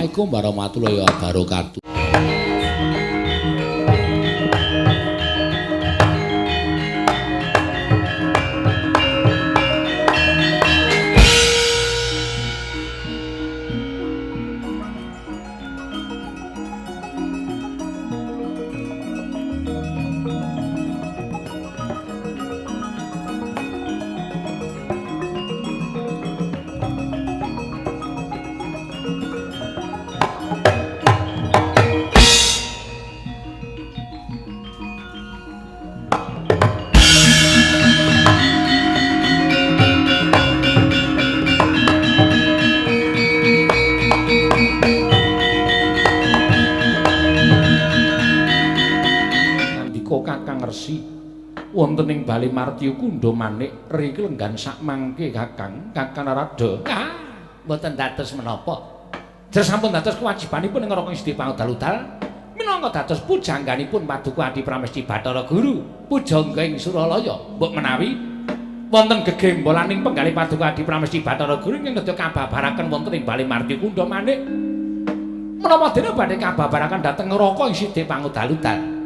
Assalamualaikum warahmatullahi wabarakatuh. Wonten ing Bali Martya Kundha Manik riki lenggan sakmangke Kakang, Kakang Narada. Ah, mboten dados menapa. Jer sampun dados kewajibanipun ing Raka Sidi Pangudal-udal minangka dados pujangganipun Paduka Adi Pramesti Bathara Guru, pujangga ing Suralaya. Mbok menawi wonten gegembolaning penggalih Paduka Adi Pramesti Bathara Guru ingkang nedya kababaraken wonten ing Bali Martya Kundha Manik. Menapa dene badhe kababaraken dhateng Raka ing Sidi Pangudal-udal.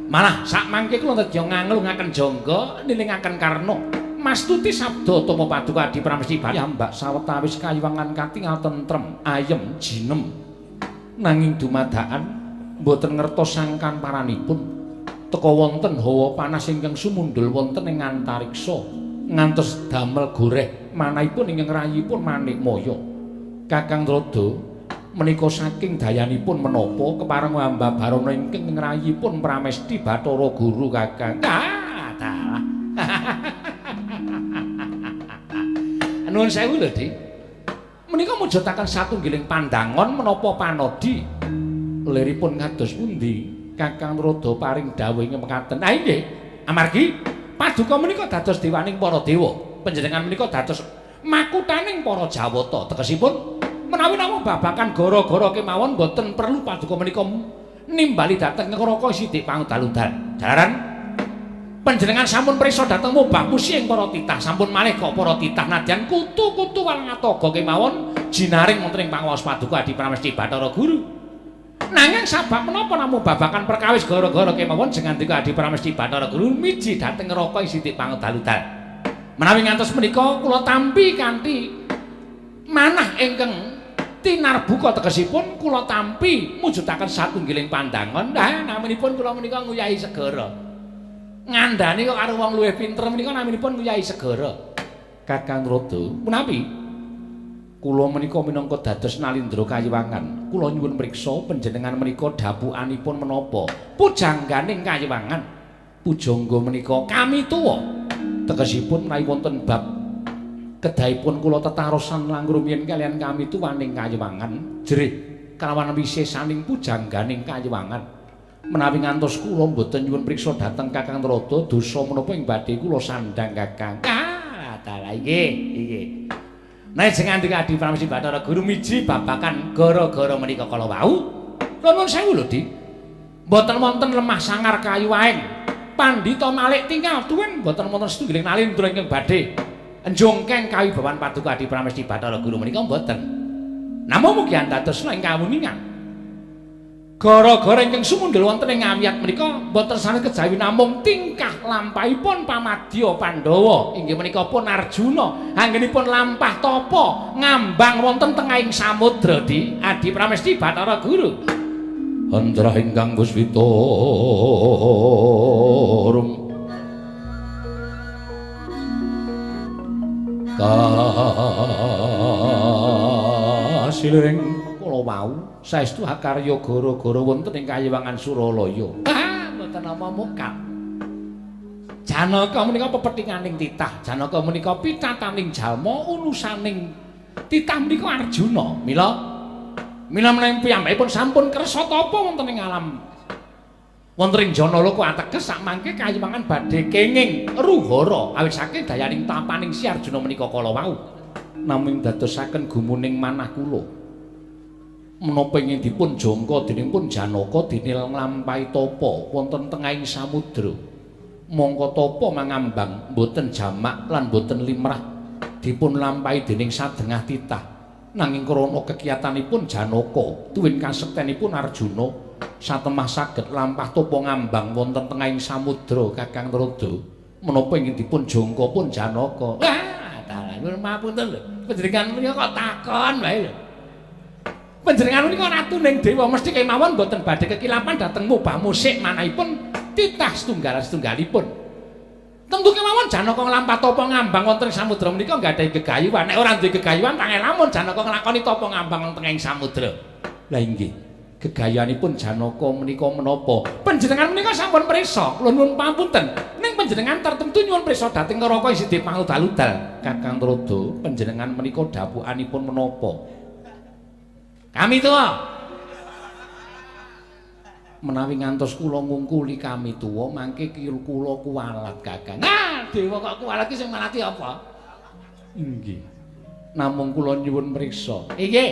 Malah sakmangke kula nedya nganglungaken jangga nilingaken karna mastuti sabda tama Paduka Adi Pramesti piyambak sawetawis kayiwangan katingal tentrem ayem jinem nanging dumadakan mboten ngertos sangkan paranipun teka wonten hawa panas ingkang sumundhul wonten ing antariksa ngantos damel goreh manahipun ingkang rayipun Manikmaya. Kakang Narada menika saking dayanipun menapa kepareng ambabarana ingkang ngrayipun Pramesti Bathara Guru Kakang. Ah, dalah. Nuwun sewu lho, Dik. Menika mujudaken satunggiling pandangon menapa panodi liripun kados pundi Kakang Narada paring dawuh ing mekaten. Ah nggih, amargi paduka menika dados dewaning para dewa. Panjenengan menika dados makutaning para Jawata. Tegesipun menawi namung babakan gara-gara kemawon mboten perlu paduka menika nimbali dhateng Raka Sidik Pangudal-udal. Jalaran panjenengan sampun prisa dhateng mubah musi ing para titah, sampun malih kok para titah nadyan kutu-kutu walangatoga kemawon jinaring wonten ing panguwaos paduka Adi Pramesti Bathara Guru. Nanging sabab menapa namung babakan perkawis gara-gara kemawon jengandika Adi Pramesti Bathara Guru miji dhateng Raka Sidik Pangudal-udal. Menawi ngantos menika kula tampi kanthi manah ingkang tinarbuka tegesipun kula tampi mujudaken satunggiling pandangon. Nah, naminipun kula menika nguyahi segara. Ngandani kok karo wong luwih pinter menika naminipun nguyahi segara. Kakang Narada, menawi kula menika minangka dados nalindra kayiwangan, kula nyuwun mriksa panjenengan menika dhapukanipun menapa? Pujangganing kayiwangan. Pujangga menika kami tuwa. Tegesipun menawi wonten bab kedahipun kula tetarosan langkung rumiyin kaliyan kami tuwaning kayiwangan jerih kalawan wisesaning pujangganing kayiwangan. Menawi ngantos kula mboten nyuwun priksa dhateng Kakang Narada, dosa menapa ing badhe kula sandhang Kakang. Ah, dalah inggih, inggih. Nek sing ngandika Adi Pramesti Bathara Guru miji babakan gara-gara menika kala wau. Nuwun sewu lho, Dik. Mboten wonten lemah sangar kayu aeng. Pandhita Malik tinggal tuwin mboten wonten setunggiling nalindra ingkang badhe njongkeng kawibawan Paduka Adi Pramesti Bathara Guru menika mboten. Namung mugi andadosna ing kawuningan. Gara-gara ingkang sumundhul wonten ing awiyat menika mboten sanes kejawi namung tingkah lampahipun pamadya Pandhawa inggih menika pun Arjuna anggenipun lampah tapa ngambang wonten tengahing samudra di Adi Pramesti Bathara Guru. Andrah ingkang puswita rum kasiling kala wau saestu hakarya gara-gara wonten ing kayiwangan Suralaya. Ah, mboten nama mukal. Janaka menika pepethinganing titah, Janaka menika pitataning jalma unusaning titah menika Arjuna. Mila mila menawi piyambakipun sampun kersa tapa wonten ing alam wonten ing Janaloka ateges sakmangke kayiwangan badhe kenging ruhara awit saking dayaning tapaning si Arjuna menika kala wau. Namung dadosaken gumuning manah kula. Menapa ingin dipun jangka dening pun Janaka dene nglampahi tapa wonten tengahing samudra. Mongko tapa mangambang mboten jamak lan mboten limrah dipun lampahi dening sadengah titah. Nanging krana kekiyatanipun Janaka tuwin kasektenipun Arjuna satemah saged lampah tapa ngambang wonten tengahing samudra Kakang Narada. Menapa ingkang dipun jangka pun Janaka? Wah, dalah nyuwun mapunten lho. Panjenengan menika kok takon wae lho. Panjenengan menika ratuning dewa mesti kemawon mboten badhe kekilapan dhateng mubah musik manahipun titah setunggal-setunggalipun. Tentu kemawon Janaka nglampah tapa ngambang wonten samudra menika nggadahi gegayuhan. Nek ora duwe gegayuhan tangel lamun Janaka nglakoni tapa ngambang wonten ing samudra. Lah inggih, gegayuhanipun Janaka menika menapa? Panjenengan menika sampun prisa, kula nyuwun pamunten. Ning panjenengan tertentu nyuwun prisa dhateng Naraka isih dipangudal-udal. Kakang Narada, panjenengan menika dhapukanipun menapa? Kami tuwa. Menawi ngantos kula ngungkuli kami tuwa mangke kula kuwalat Kakang. Nah, dewa kok kuwalat ki sing malati apa? Inggih. Namung kula nyuwun mriksa. Inggih.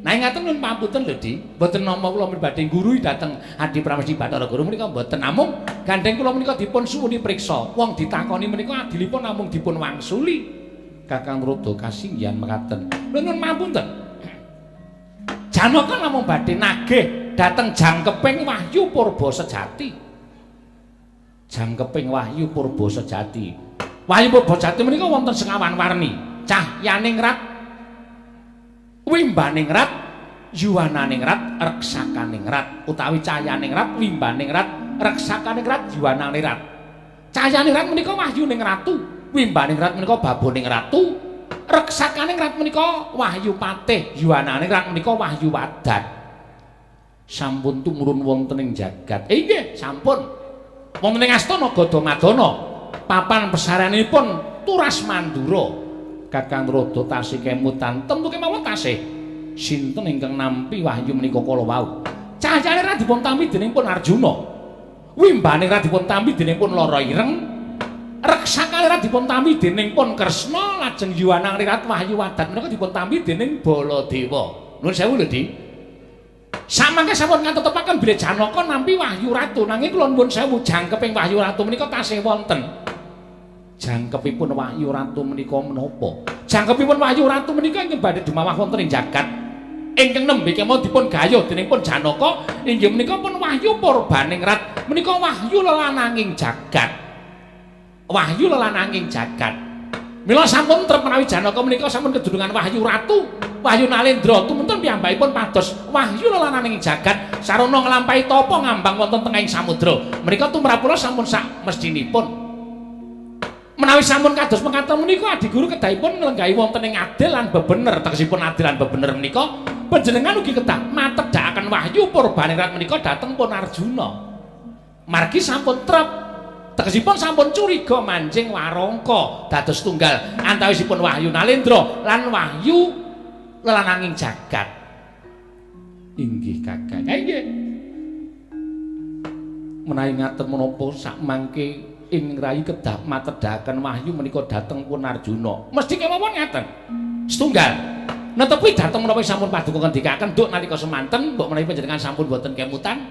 Nah ngaten nyuwun pamunten lho, Di. Mboten nampa kula badhe nggurui dhateng Adi Pramesti Bathara Guru menika mboten namung gandheng kula menika dipun suwuni priksa. Wong ditakoni menika adilipun namung dipun wangsuli. Kakang Narada kasinggihan mekaten. Lho nyuwun pamunten. Janaka namung badhe nagih dhateng jangkeping wahyu purba sejati. Jangkeping wahyu purba sejati. Wahyu purba sejati menika wonten sekawan warni. Cahyaning rat, wimbaning rat, yuwananing rat, reksakaning rat, utawi cahyaning rat, wimbaning rat, reksakaning rat, yuwananing rat. Cahyaning rat menika wahyuning ratu, wimbaning rat menika baboning ratu, reksakaning rat menika wahyu patih, yuwananing rat menika wahyu wadat. Sampun tumurun wonten ing jagat. Inggih, sampun. Wonten ing astana Gadamadana, papan pesareanipun Turas Mandura. Kakang Narada tasih kemutan, tentu kemawon tasih. Sinten ingkang nampi wahyu menika kala wau? Cahyane ra dipun tampi dening pun Arjuna. Wimbane ra dipun tampi dening pun Lara Ireng. Reksakane ra dipun tampi dening pun Kresna, lajeng yuwanang rat wahyu wadat menika dipun tampi dening Baladewa. Nuwun sewu lho, Di. Samangke sampun katetepaken bilih Janaka nampi wahyu ratu, nanging kula nuwun sewu jangkeping wahyu ratu menika tasih wonten. Jangkepipun wahyu ratu menika menapa? Jangkepipun wahyu ratu menika ingkang badhe dumawah wonten ing jagat. Ingkang nembe kemawon dipun gayuh dening pun Janaka inggih menika pun wahyu purbaning rat, menika wahyu lelananging jagat. Wahyu lelananging jagat. Mila sampun trep menawi Janaka menika sampun kedunungan wahyu ratu, wahyu nalendra tumunten piyambakipun pados wahyu lelananging jagat sarana nglampahi tapa ngambang wonten tengahing samudra. Menika tumrap kula sampun sak mestinipun. Menawi sampun kados mekaten menika Adi Guru kedahipun nglenggahi wonten ing adil lan bebener. Tegesipun adil lan bebener menika panjenengan ugi kedah matedhakaken wahyu purbaning rat menika dhateng pun Arjuna. Margi sampun trep, tegesipun sampun curiga manjing warangka dados tunggal antawisipun wahyu nalendra lan wahyu lelananging jagat. Inggih Kakang. Inggih. Menawi ngaten menapa sakmangke ing rayi kedah matedhaken wahyu menika dhateng pun Arjuna. Mesti kemawon ngaten. Setunggal. Netepi dhateng menapa sampun paduka ngendikaken duk nalika semanten mbok menawi panjenengan sampun boten kemutan.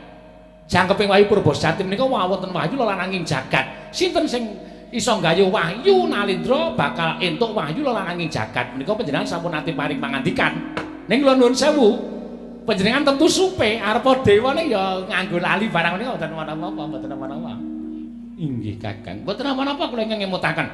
Jangkeping wahyu purba sejati menika wonten wahyu lelananging jagat. Sinten sing iso nggayuh wahyu nalendra bakal entuk wahyu lelananging jagat. Menika panjenengan sampun nate paring pangandikan. Ning kula nuwun sewu, panjenengan tentu supe arepa dewa ning ya nganggo lali barang menika mboten napa-napa, mboten napa-napa. Inggih Kakang, mboten napa-napa kula ingkang ngemutaken.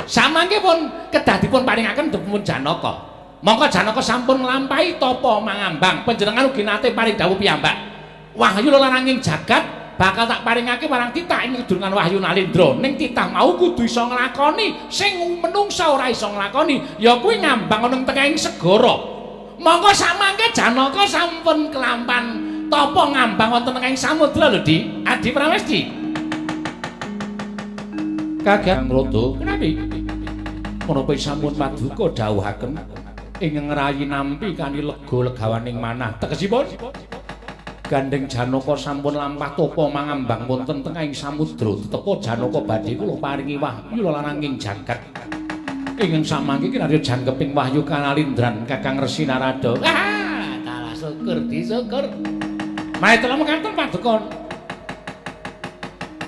Samangke pun kedah dipun paringaken dipun Janaka. Mongko Janaka sampun nglampahi tapa mangambang, panjenengan ugi nate paring dawuh piyambak. Wahyu lelananging jagat bakal tak paringake marang titah ing kedurungan wahyu nalendra. Ning titah mau kudu iso nglakoni sing menungsa ora iso nglakoni, ya kuwi ngambang ana ing tengahing segara. Mongko samangke Janaka sampun kelampan tapa ngambang wonten tengahing samudra lho, Di. Adi Pramesti. Kakang Narada, punapi? Menapa sampun paduka dawuhaken ing ngrayi nampi kanthi lega legawaning manah. Tegesipun gandeng Janaka sampun lampah tapa mangambang wonten tengahing samudra. Tetepa Janaka badhe kula paringi wahyu lelananging jagat. Ingkang samangke kinarya jangkeping wahyu kanalindran Kakang Resi Narada. Ah, dalah syukur disyukur. Maitela mekaten paduka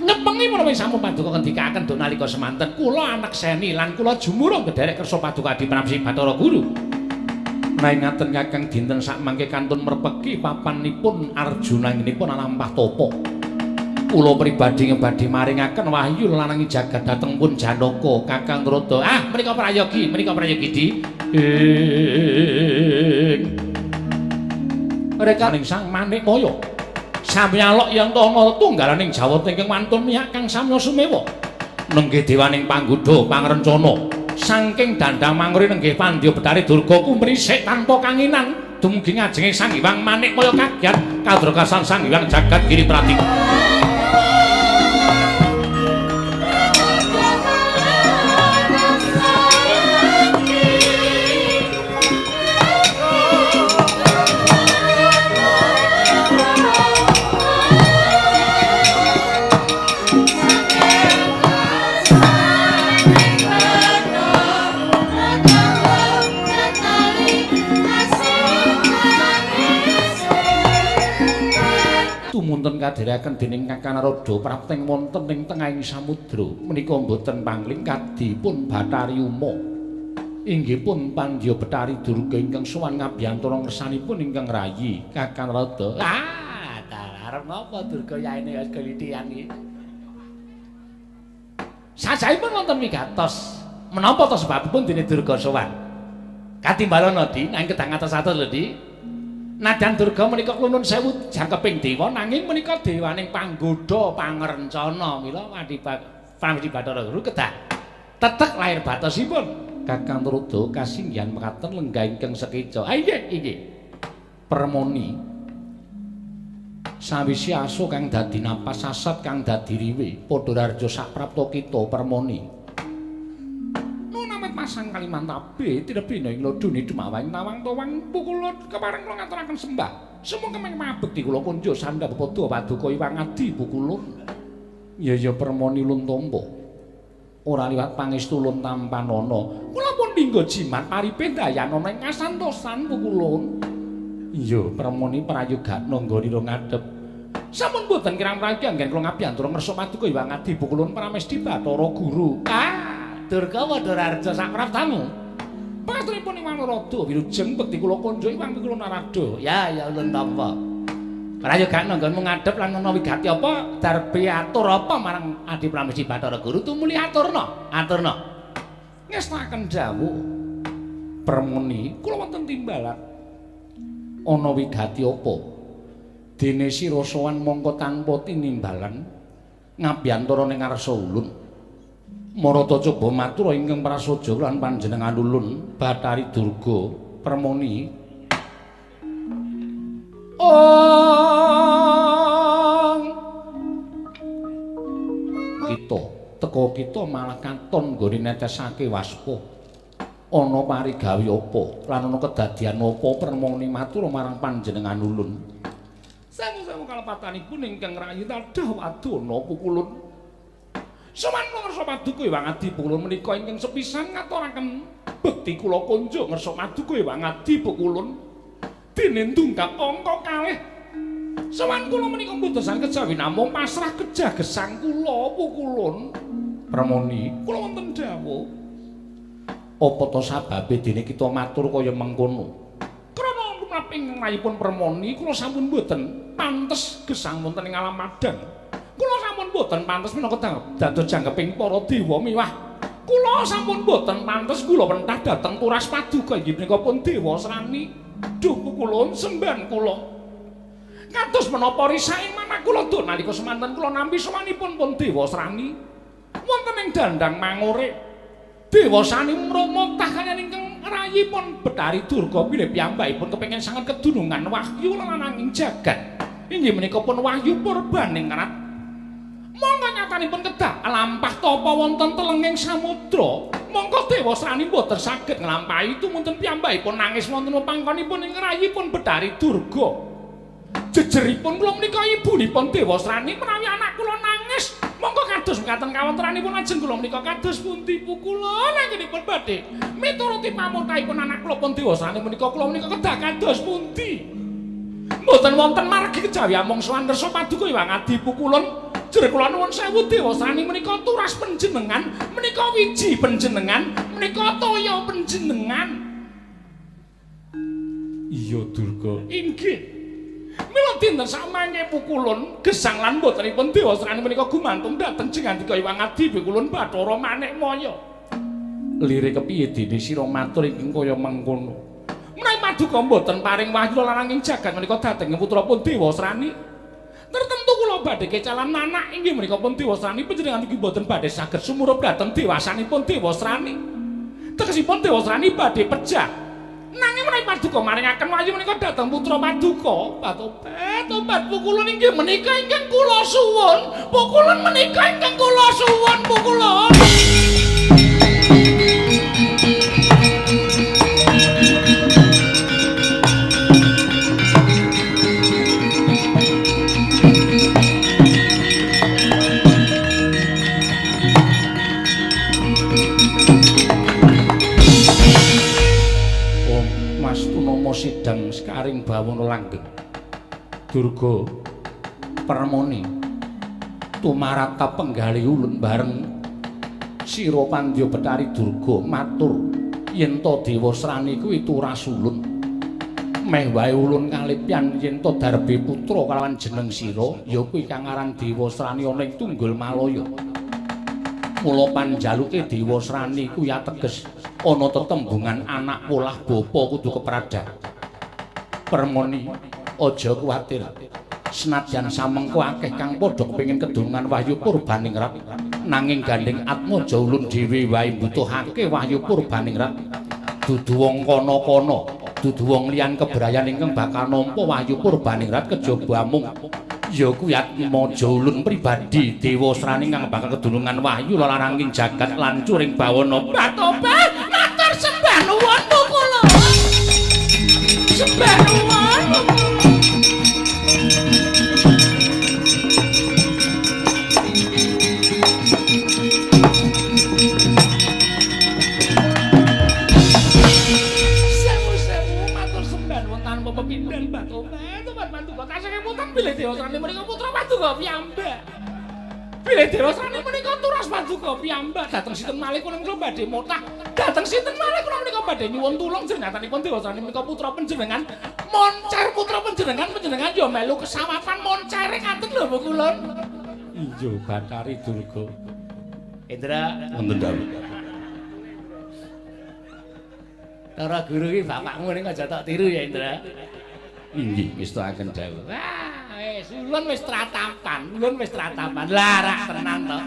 nyepengi menawi sampun paduka ngendikaken duk nalika semanten kula anekseni lan kula jumurung kederek kersa paduka Adi Pramesti Bathara Guru. Naing ngaten Kakang dinten sakmangke kantun merpeki papanipun Arjuna anggenipun alampah tapa. Kula pribadi badhe maringaken wahyu lanangi jagat dhateng pun Janaka Kakang Narada. Ah, menika prayogi di. Rekaning Sang Manikmaya. Samya alok yen ana tunggalaning Jawata ingkang wantun miyak kang samya sumewa. Nenggih dewaning panggodha pangrencana. Saking dandang manguri nenggih pandya Betari Durga kumrisik tanpa kanginan dumugi ngajenge Sang Hyang Manikmaya kagiat kadrakasan Sang Hyang Jagat Giri Prati. Tumunten kadherekaken dening Kakang Narada prapteng wonten ing tengahing samudra menika mboten pangling kadipun Bathari Uma inggih pun Pandya Betari Durga ingkang sowan ngabiyantara ngersanipun ingkang rayi Kakang Narada. Ah, arep napa Durga yaene wis kelitian iki. Sajahipun wonten wigatos. Menapa to sebabipun dene Durga sowan? Katimbalana di nang kedang atos-atos lho di. Nadyan Durga menika klunun sewu jangkeping dewa nanging menika dewaning panggodha pangrencana mila Pramesti Bathara Guru kedah tetek lahir batosipun. Kakang Narada kasinggihan mekaten lenggah ingkang sekeca. Ah inggih inggih. Permoni sawise aso kang dadi napas sasat kang dadi riwe padha raharja saprapta kita Permoni. Masang Kalimantabe tinebina ing lodone dumawaing nawang towang pukula kepareng kula ngaturaken sembah. Sumangga mabekti kula kunjuk sandhap padha paduka Iwang Adi pukulun. Ya ya Permoni ulun tampa. Ora liwat pangestu ulun tampanana. Kula pun lingga jimat paripe dayanana ing kasantosan pukulun. Iya Permoni prayogakna nggonira ngadhep. Sampun boten kirang prayogya anggen kula ngabiyantara ngersa paduka Iwang Adi pukulun Pramesti Bathara Guru. Ah Durga padha raharja sapraptamu. Pangaturipun Iwang Narada wilujeng bekti kula kunjuk Iwang kula Narada. Ya ya ulun tampa. Prayogakna nggonmu ngadhep lan ana wigati apa darbe atur apa marang Adi Pramesti Bathara Guru tumuli aturna. Aturna. Ngestakaken dawuh. Permoni kula wonten timbalan. Ana wigati apa? Dene sira sowan mongko tanpa tinimbalan ngabiyantara ning ngarsa ulun. Marata coba matur ingkang prasaja lan panjenengan ulun Bathari Durga Permoni. Ong kita teka kita malah katon nggone netesake waspa. Ana parigawe apa lan ana kedadian apa Permoni matur marang panjenengan ulun. Sewu-sewu kalepatanipun ingkang rayi tadah wadana pukulun. Sowan kula ngersa paduka Iwang Adi pukulun menika ingkang sepisan ngaturaken bekti kula kunjuk ngersa paduka Iwang Adi pukulun dene ndungkap angka kalih. Sowan kula menika mboten kejawi namung pasrah kejah gesang kula pukulun. Permoni kula wonten dawuh. Apa to sababe dene kita matur kaya mengkono? Krana lumrah ing rayipun Permoni kula sampun mboten pantes gesang wonten ing alam madang. Kula sampun boten pantes minangka dados jangkeping para dewa miwah. Kula sampun boten pantes kula pentah dhateng turas paduka inggih menika pun Dewa Srani. Duh pukulun semban kula. Kados menapa risaing manah kula duk nalika semanten kula nampi sowanipun pun Dewa Srani. Wonten ing dandang mangure Dewa Srani mromotah kaliyan ingkang rayipun Bathari Durga bilih piyambakipun kepengin sanget kedunungan wahyu lananging jagat. Inggih menika pun wahyu purbaning rat. Mongko nyatanipun kedah lampah tapa wonten telenging samudra. Mongko Dewa Srani mboten saged nglampahi tumunten piyambakipun nangis wonten pangkonipun ing rayipun Bathari Durga. Jejeripun kula menika ibunipun Dewa Srani menawi anak kula nangis, mongko kados mekaten kawontenanipun ajeng kula menika kados pundi pukulun anggenipun badhe mituruti pamurtahipun anak kula pun Dewa Srani menika kula menika kedah kados pundi. Mboten wonten margi kejawi amung sowan ngersa paduka Iwang Adi pukulun. Jere kula nuwun sewu Dewa Srani menika turas panjenengan, menika wiji panjenengan, menika toya panjenengan. Iya Durga. Inggih. Mila dinten samangke pukulun gesang lan botenipun Dewasrani menika gumantung dhateng jengandika Hyang Adi Bikulun Bathara Manikmaya. Lire kepiye dene sira matur ingkang kaya mengkono? Menawi paduka mboten paring wahyu lananging jagat menika dhateng putra pun Dewasrani. Tertentu kula badhe kecalan nanak inggih menika pun Dewasrani panjenengan ugi mboten badhe saged sumurup dhateng dewasanipun Dewasrani. Tegesipun Dewasrani badhe pejah. Nanging menawi paduka maringaken wahyu menika dhateng putra paduka, tobat tobat pukulun inggih menika ingkang kula suwun. Pukulun menika ingkang kula suwun pukulun. Sidang sekaring bawana langgeng. Durga Permoni tumarata penggali ulun bareng sira Pandya Betari Durga matur yen to Dewasrani kuwi turas ulun. Meh wae ulun kalipyan yen to darbe putra kalawan jeneng sira ya kuwi kang aran Dewasrani ana ing Tunggul Malaya. Mula panjaluke Dewasrani kuwi ateges ana tetembungan anak polah bapa kudu kepradah. Permoni aja kuwatir. Senadyan samengko akeh kang padha kepengin kedunungan wahyu purbaningrat, nanging gandeng atmaja ulun dhewe wae mbutuhake wahyu purbaningrat. Dudu wong kono-kono, dudu wong liyan kebrayan ingkang bakal nampa wahyu purbaningrat kejaba amung ya kuwi atmaja ulun pribadi Dewasrani kang bakal kedunungan wahyu laranging jagat lancuring bawana. Batobat matur sembah nuwun kula. Sembah nuwun. Sewu-sewu matur sembah nuwun tanpa pepindhan Batobat. Tobat paduka tasih kemutan bilih Dewasrani menika putra paduka piyambak. Bilih Dewasrani menika turas paduka piyambak dhateng sinten malih kula menika badhe motah. Dhateng sinten malih kula menika badhe nyuwun tulung jenenganipun Dewasrani menika putra panjenengan. Moncer putra panjenengan, panjenengan ya melu kesawapan moncere ngaten lho pukulun. Iya Bathari Durga. Indra wonten dawuh. Cara guru iki bapakmu ning aja tok tiru ya Indra. Inggih ngestakaken dawuh. Wah, wis ulun wis tratapan, ulun wis tratapan. Lah rak tenan to.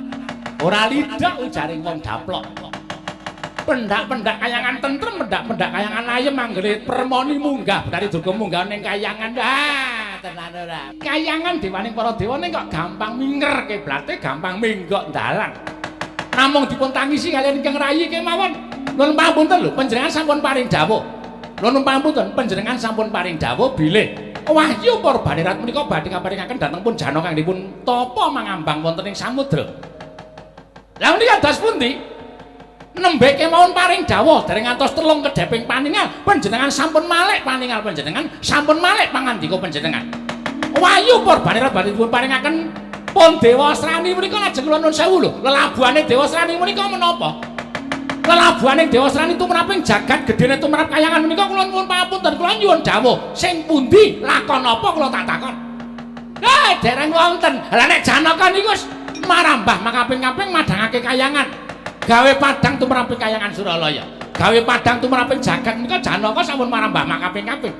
Ora lidak ujaring wong daplok. Pendak-pendak kayangan tentrem, pendak-pendak kayangan ayem anggere Permoni munggah, Bathari Durga munggah ning kayangan. Ah, tenan ora. Kayangan dewaning para dewa ning kok gampang minger kiblate, gampang minggok dalan. Namung dipun tangisi kaliyan ingkang rayi kemawon. Nuwun pangapunten lho, panjenengan sampun paring dawuh. Nuwun pangapunten, panjenengan sampun paring dawuh bilih wahyu purbaningrat menika badhe kaparingaken dhateng pun Janaka kang dipun tapa mangambang wonten ing samudra. Lah menika dados pundi? Nembe kemawon paring dawuh dereng ngantos telung kedheping paningal, panjenengan sampun malik paningal panjenengan, sampun malik pangandika panjenengan. Wahyu purbaningrat badhe dipun paringaken pun Dewasrani menika lajeng kula nuwun sewu lho, lelabuhane Dewasrani menika menapa? Lelabuhaning Dewasrani tumraping jagat gedene tumrap kayangan menika kula nyuwun pangapunten, kula nyuwun dawuh sing pundi lakon apa kula tak takon. Lah dereng wonten. Lah nek Janaka niku wis marambah makaping-kaping madhangake kayangan. Gawe padang tumraping kayangan Suralaya. Gawe padang tumraping jagat menika Janaka sampun marambah makaping-kaping.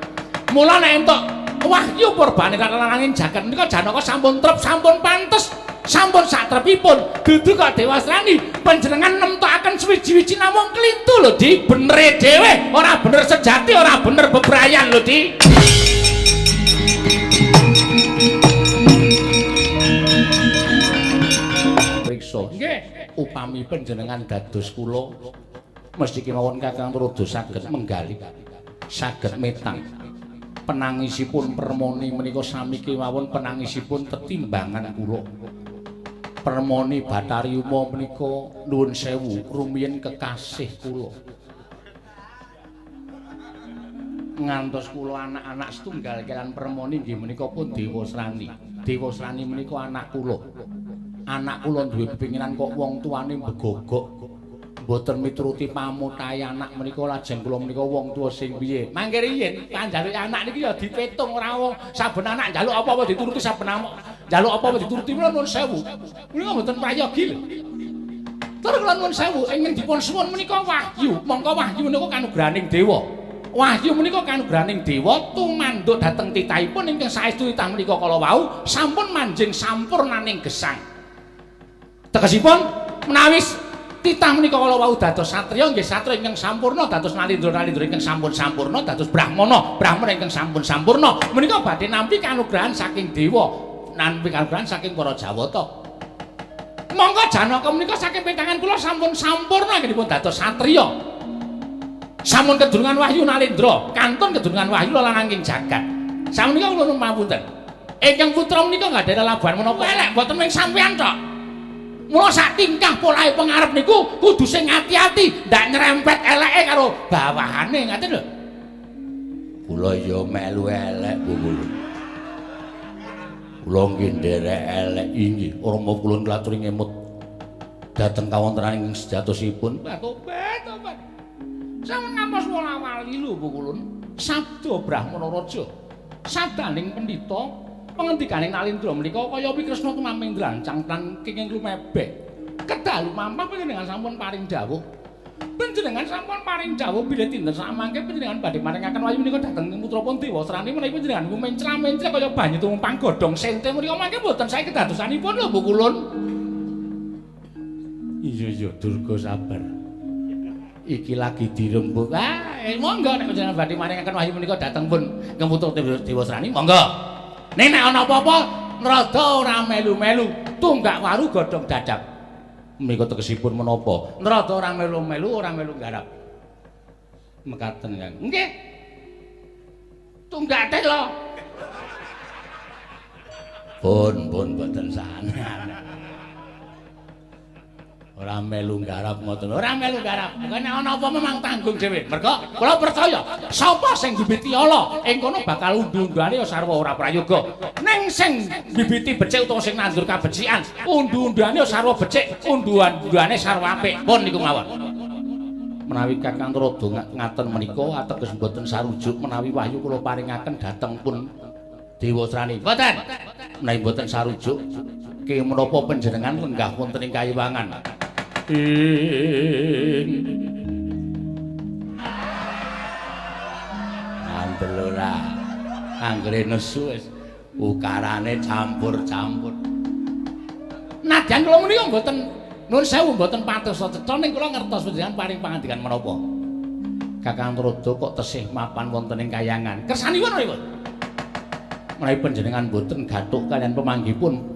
Mula nek entuk wahyu purbaningrat lananging jagat menika Janaka sampun trep, sampun pantes. Sampun satrepipun dudu kok Dewasrani panjenengan nemtokaken suwiji-wiji namung klintu lho Di, benere dhewe ora bener sejati, ora bener bebrayan lho Di. Priksa nggih upami panjenengan dados kula mesti kemawon Kakang Tuladha saged menggali, saged metang. Penangisipun Permoni menika sami kemawon penangisipun tetimbangan kula. Permoni Bathari Uma menika nuwun sewu rumiyin kekasih kula. Ngantos kula anak-anak setunggal kaliyan Permoni nggih menika pun Dewasrani. Dewasrani menika anak kula. Anak kula duwe pepinginan kok wong tuane mbegogok, Mboten mituruti pamutahe anak menika lajeng kula menika wong tuwa sing piye? Mangke riyin panjaluke anak niki ya dipetung ora wong saben anak njaluk apa-apa dituruti saben anak njaluk apa-apa dituruti kula nuwun sewu. Menika mboten prayogi lho. Tur kula nuwun sewu ingkang dipun suwun menika wahyu. Mongko wahyu menika kanugrahaning dewa. Wahyu menika kanugrahaning dewa tumanduk dhateng titahipun ingkang saestu titah menika kala wau sampun manjing sampurnaning gesang. Tegesipun menawi titah menika kala wau dados satriya nggih satriya ingkang sampurna, dados nalindra-nalindra ingkang sampun sampurna, dados brahmana, brahmana ingkang sampun sampurna menika badhe nampi kanugrahan saking dewa, nampi kanugrahan saking para jawata. Monggo Janaka menika saking petangan kula sampun sampurna nggih dados satriya. Sampun kedurungan wahyu nalindra, kantun kedurungan wahyu lananging jagat. Samenika kula nuwun pamunten. Ingkang putra menika nggadahi lelabuhan menapa elek mboten mung sampeyan tok. Mula sak tingkah polahe pengarep niku kudu sing ati-ati, ndak nyerempet eleke karo bawahane, ngaten lho. Kula ya melu elek, Bu Kula. Kula nggih nderek elek inggih, Rama kula nglaturi ngemut dhateng kawontenan ing sejatosipun. Tobat, tobat. Sampun ngampos wala-wali lho, Bu Kulun. Sabda Brahmana Raja. Sabdaning pendhita pangandikaning Nalindra menika kaya Kresna tumaming drancang tan kenging lumebek. Kedalu mampah panjenengan sampun paring dawuh. Panjenengan sampun paring dawuh bilih dinten samangke panjenengan badhe maringaken wahyu menika dhateng putra pun Dewasrani menawi panjenengan mencla-mencla kaya banyu tumumpang godhong sente menika mangke mboten sae kedadosanipun lho Bu Kulun. Iya iya Durga sabar. Iki lagi dirembuk. Ah, monggo nek panjenengan badhe maringaken wahyu menika dhateng pun putra Dewasrani monggo. Ning nek ana apa-apa nrada ora melu-melu, tunggak waru godhong dadap. Menika tegesipun menapa? Nrada ora melu-melu, ora melu nggarap. Mekaten, Kang. Nggih. Tunggak telo. Pun, pun boten sana. Ora melu nggarap ngoten. Ora melu nggarap. Pokoke nek ana apa memang tanggung dhewe. Mergo kula percaya sapa sing bibiti ala ing kono bakal undu-unduane ya sarwa ora prayoga. Ning sing bibiti becik utawa sing nandur kabecikan, undu-unduane ya sarwa becik, undu-unduane sarwa apik. Pun niku mawon. Menawi Kakang Rada ngaten menika ateges mboten sarujuk menawi wahyu kula paringaken dhateng pun Dewasrani. Mboten. Menawi mboten sarujuk ke menapa panjenengan lenggah wonten ing kayiwangan. Ing ngandel ora anggere nesu wis ukarane campur-campur. Nadyan kula menika mboten nuwun sewu mboten patos cetha ning kula ngertos panjenengan paring pangandikan menapa. Kakang Rada kok tesih mapan wonten ing kayangan. Kersanipun pripun? Menawi panjenengan mboten gathuk kaliyan pemanggihipun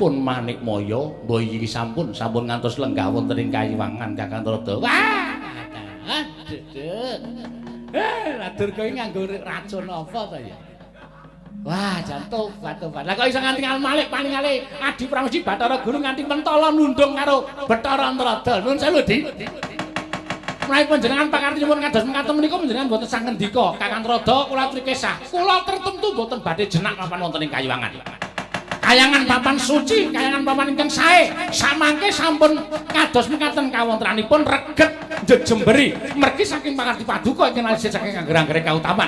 pun Manikmaya, mbah iki sampun sampun ngantos lenggah wonten ing kayiwangan Kakang Rada. Wah, aduh. Lah Durga iki nganggo racun apa ta ya? Wah, jan tobat tobat. Lah kok iso nganti malik paningale Adi Pramesti Bathara Guru nganti mentala nundung karo Bathara Antarada. Nuwun sewu, Di. Menawi panjenengan pakarti nyuwun kados mekaten menika panjenengan mboten sang ngendika, Kakang Rada kula aturi kesah. Kula tertentu mboten badhe jenak papan wonten ing kayiwangan. Kayangan papan suci, kayangan papan ingkang sae, samangke sampun kados mekaten kawontenanipun reget njejemberi mergi saking pakarti paduka ingkang alisih saking angger-anggere kautaman.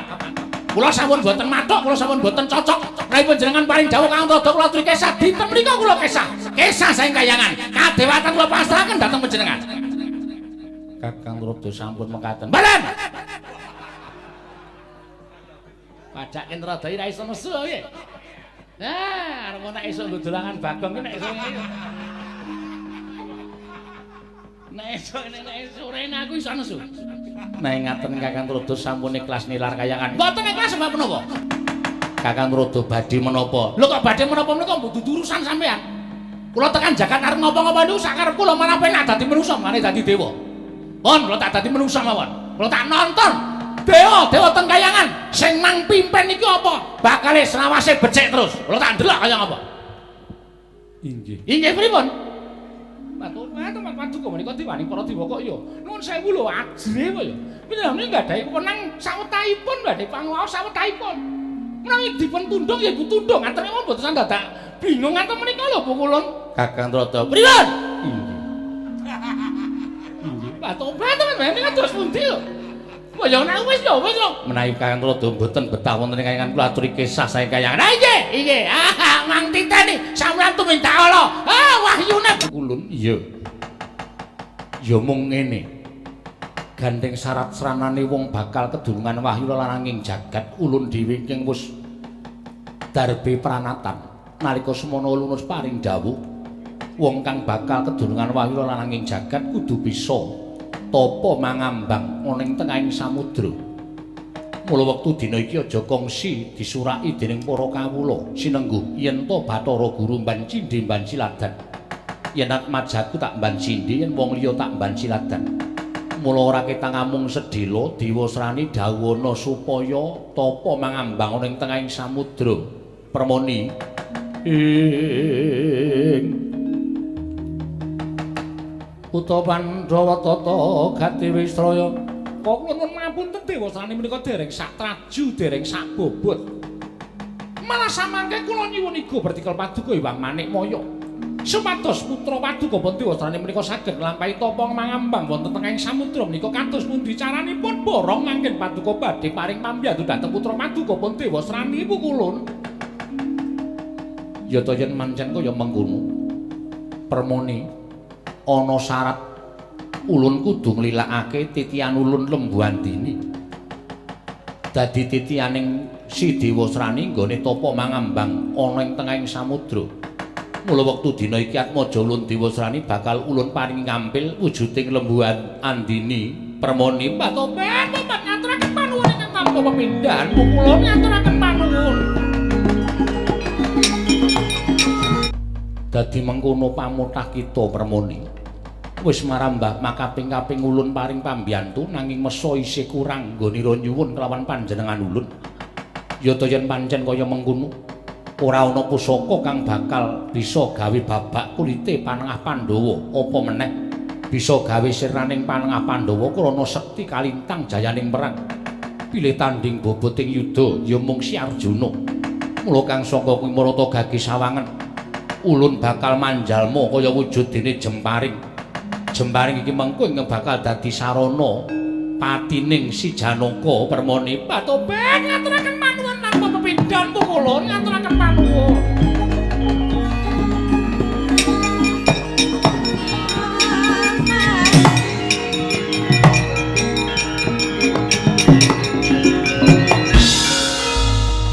Kula sampun boten mathuk, kula sampun boten cocok. Menawi panjenengan paring dawuh Kakang Rada kula aturi kesah, dinten menika kula kesah. Kesah saking kayangan. Kadewatan kula pasrahaken dhateng panjenengan. Kakang Rada sampun mekaten. Mboten. Padake Rada ora iso nesu piye? Ah, arep nek esuk nggo dolangan Bagong ki nek esuk ngene. Nek esuk nek sore aku iso nesu. Nek ngaten Kakang Rada sampun ikhlas nilar kayangan. Mboten ikhlas sebab menapa? Kakang Rada badhe menapa? Lho kok badhe menapa menika mboten urusan sampean. Kula tekan jagat arep ngopo-ngopo niku sakarep kula malah penak dadi manusa, mane dadi dewa. Pun kula tak dadi manusa mawon. Kula tak nonton dewa, dewa teng kayangan sing mang pimpin iki apa? Bakale selawase becik terus. Kula tak ndelok kaya ngapa. Inggih. Inggih pripun? Matur matur paduka menika diwani para dewa kok ya. Nuwun sewu lho ajre kok ya. Panjenengan nggadahi wewenang sawetahipun badhe panguwaos sawetahipun. Menawi dipun tundung ya ibu tundung ngaten mawon mboten dadak bingung ngaten menika lho Bu Kulun. Kakang Rada. Pripun? Inggih. Inggih. Tobat temen kados pundi lho. Ya nek wis ya wis lho. Menawi Kakang Rada mboten betah wonten ing kayangan kula aturi kisah saking kayangan. Ah nggih, nggih. Ah mang titeni sampeyan tumindak ala. Ah wahyune ulun iya. Ya mung ngene. Gandeng syarat sranane wong bakal kedulungan wahyu lananging jagat ulun dhewe ingkang wis darbe pranatan. Nalika semana ulun wis paring dawuh wong kang bakal kedulungan wahyu lananging jagat kudu bisa tapa mangambang ana ing tengahing samudra. Mula wektu dina iki aja kongsi disuraki dening para kawula sinengguh yen to Bathara Guru mban cindhe mban siladan. Yen atmajaku tak mban cindhe, yen wong liya tak mban siladan. Mula ora ketang amung sedhela Dewasrani dhawuhana supaya tapa mangambang ana ing tengahing samudra. Permoni ing Putra Pandhawa tata gati wisraya. Kok kula nuwun ngapunten Dewasrani menika dereng sak traju, dereng sak bobot. Malah samangke kula nyuwun iga bertikel paduka Hyang Manikmaya. Supados putra paduka pun Dewasrani menika saged nglampahi tapa mangambang wonten tengahing samudra menika kados pundi caranipun borong mangken paduka badhe paring pambiyantu dhateng putra paduka pun Dewasrani pukulun. Ya ta yen mancen kaya mengkono. Permoni ana syarat ulun kudu nglilakake titian ulun Lembu Andini. Dadi titianing si Dewasrani nggone tapa mangambang ana ing tengahing samudra. Mula wektu dina iki atmaja ulun Dewasrani bakal ulun paringi ngampil wujuding Lembu Andini. Permoni patobat tobat ngaturaken panuwun ingkang tanpa pepindhan kula ngaturaken panuwun. Dadi mengkono pamotah kita Permoni. Wis marambah makaping-kaping ulun paring pambiyantu nanging mesa isih kurang nggonira nyuwun kelawan panjenengan ulun. Ya ta yen pancen kaya mengkono ora ana pusaka kang bakal bisa gawe babak kulite panengah Pandhawa, apa meneh bisa gawe sirnaning panengah Pandhawa krana sekti kalintang jayaning perang. Pilih tanding boboting yuda ya mung si Arjuna. Mula kang saka kuwi marata gagi sawangen ulun bakal manjalma kaya wujud dene jemparing. Jemparing iki mengko ingkang bakal dadi sarana patining si Janaka. Permoni patobat ngaturaken panuwun tanpa pepindhan kula ngaturaken panuwun.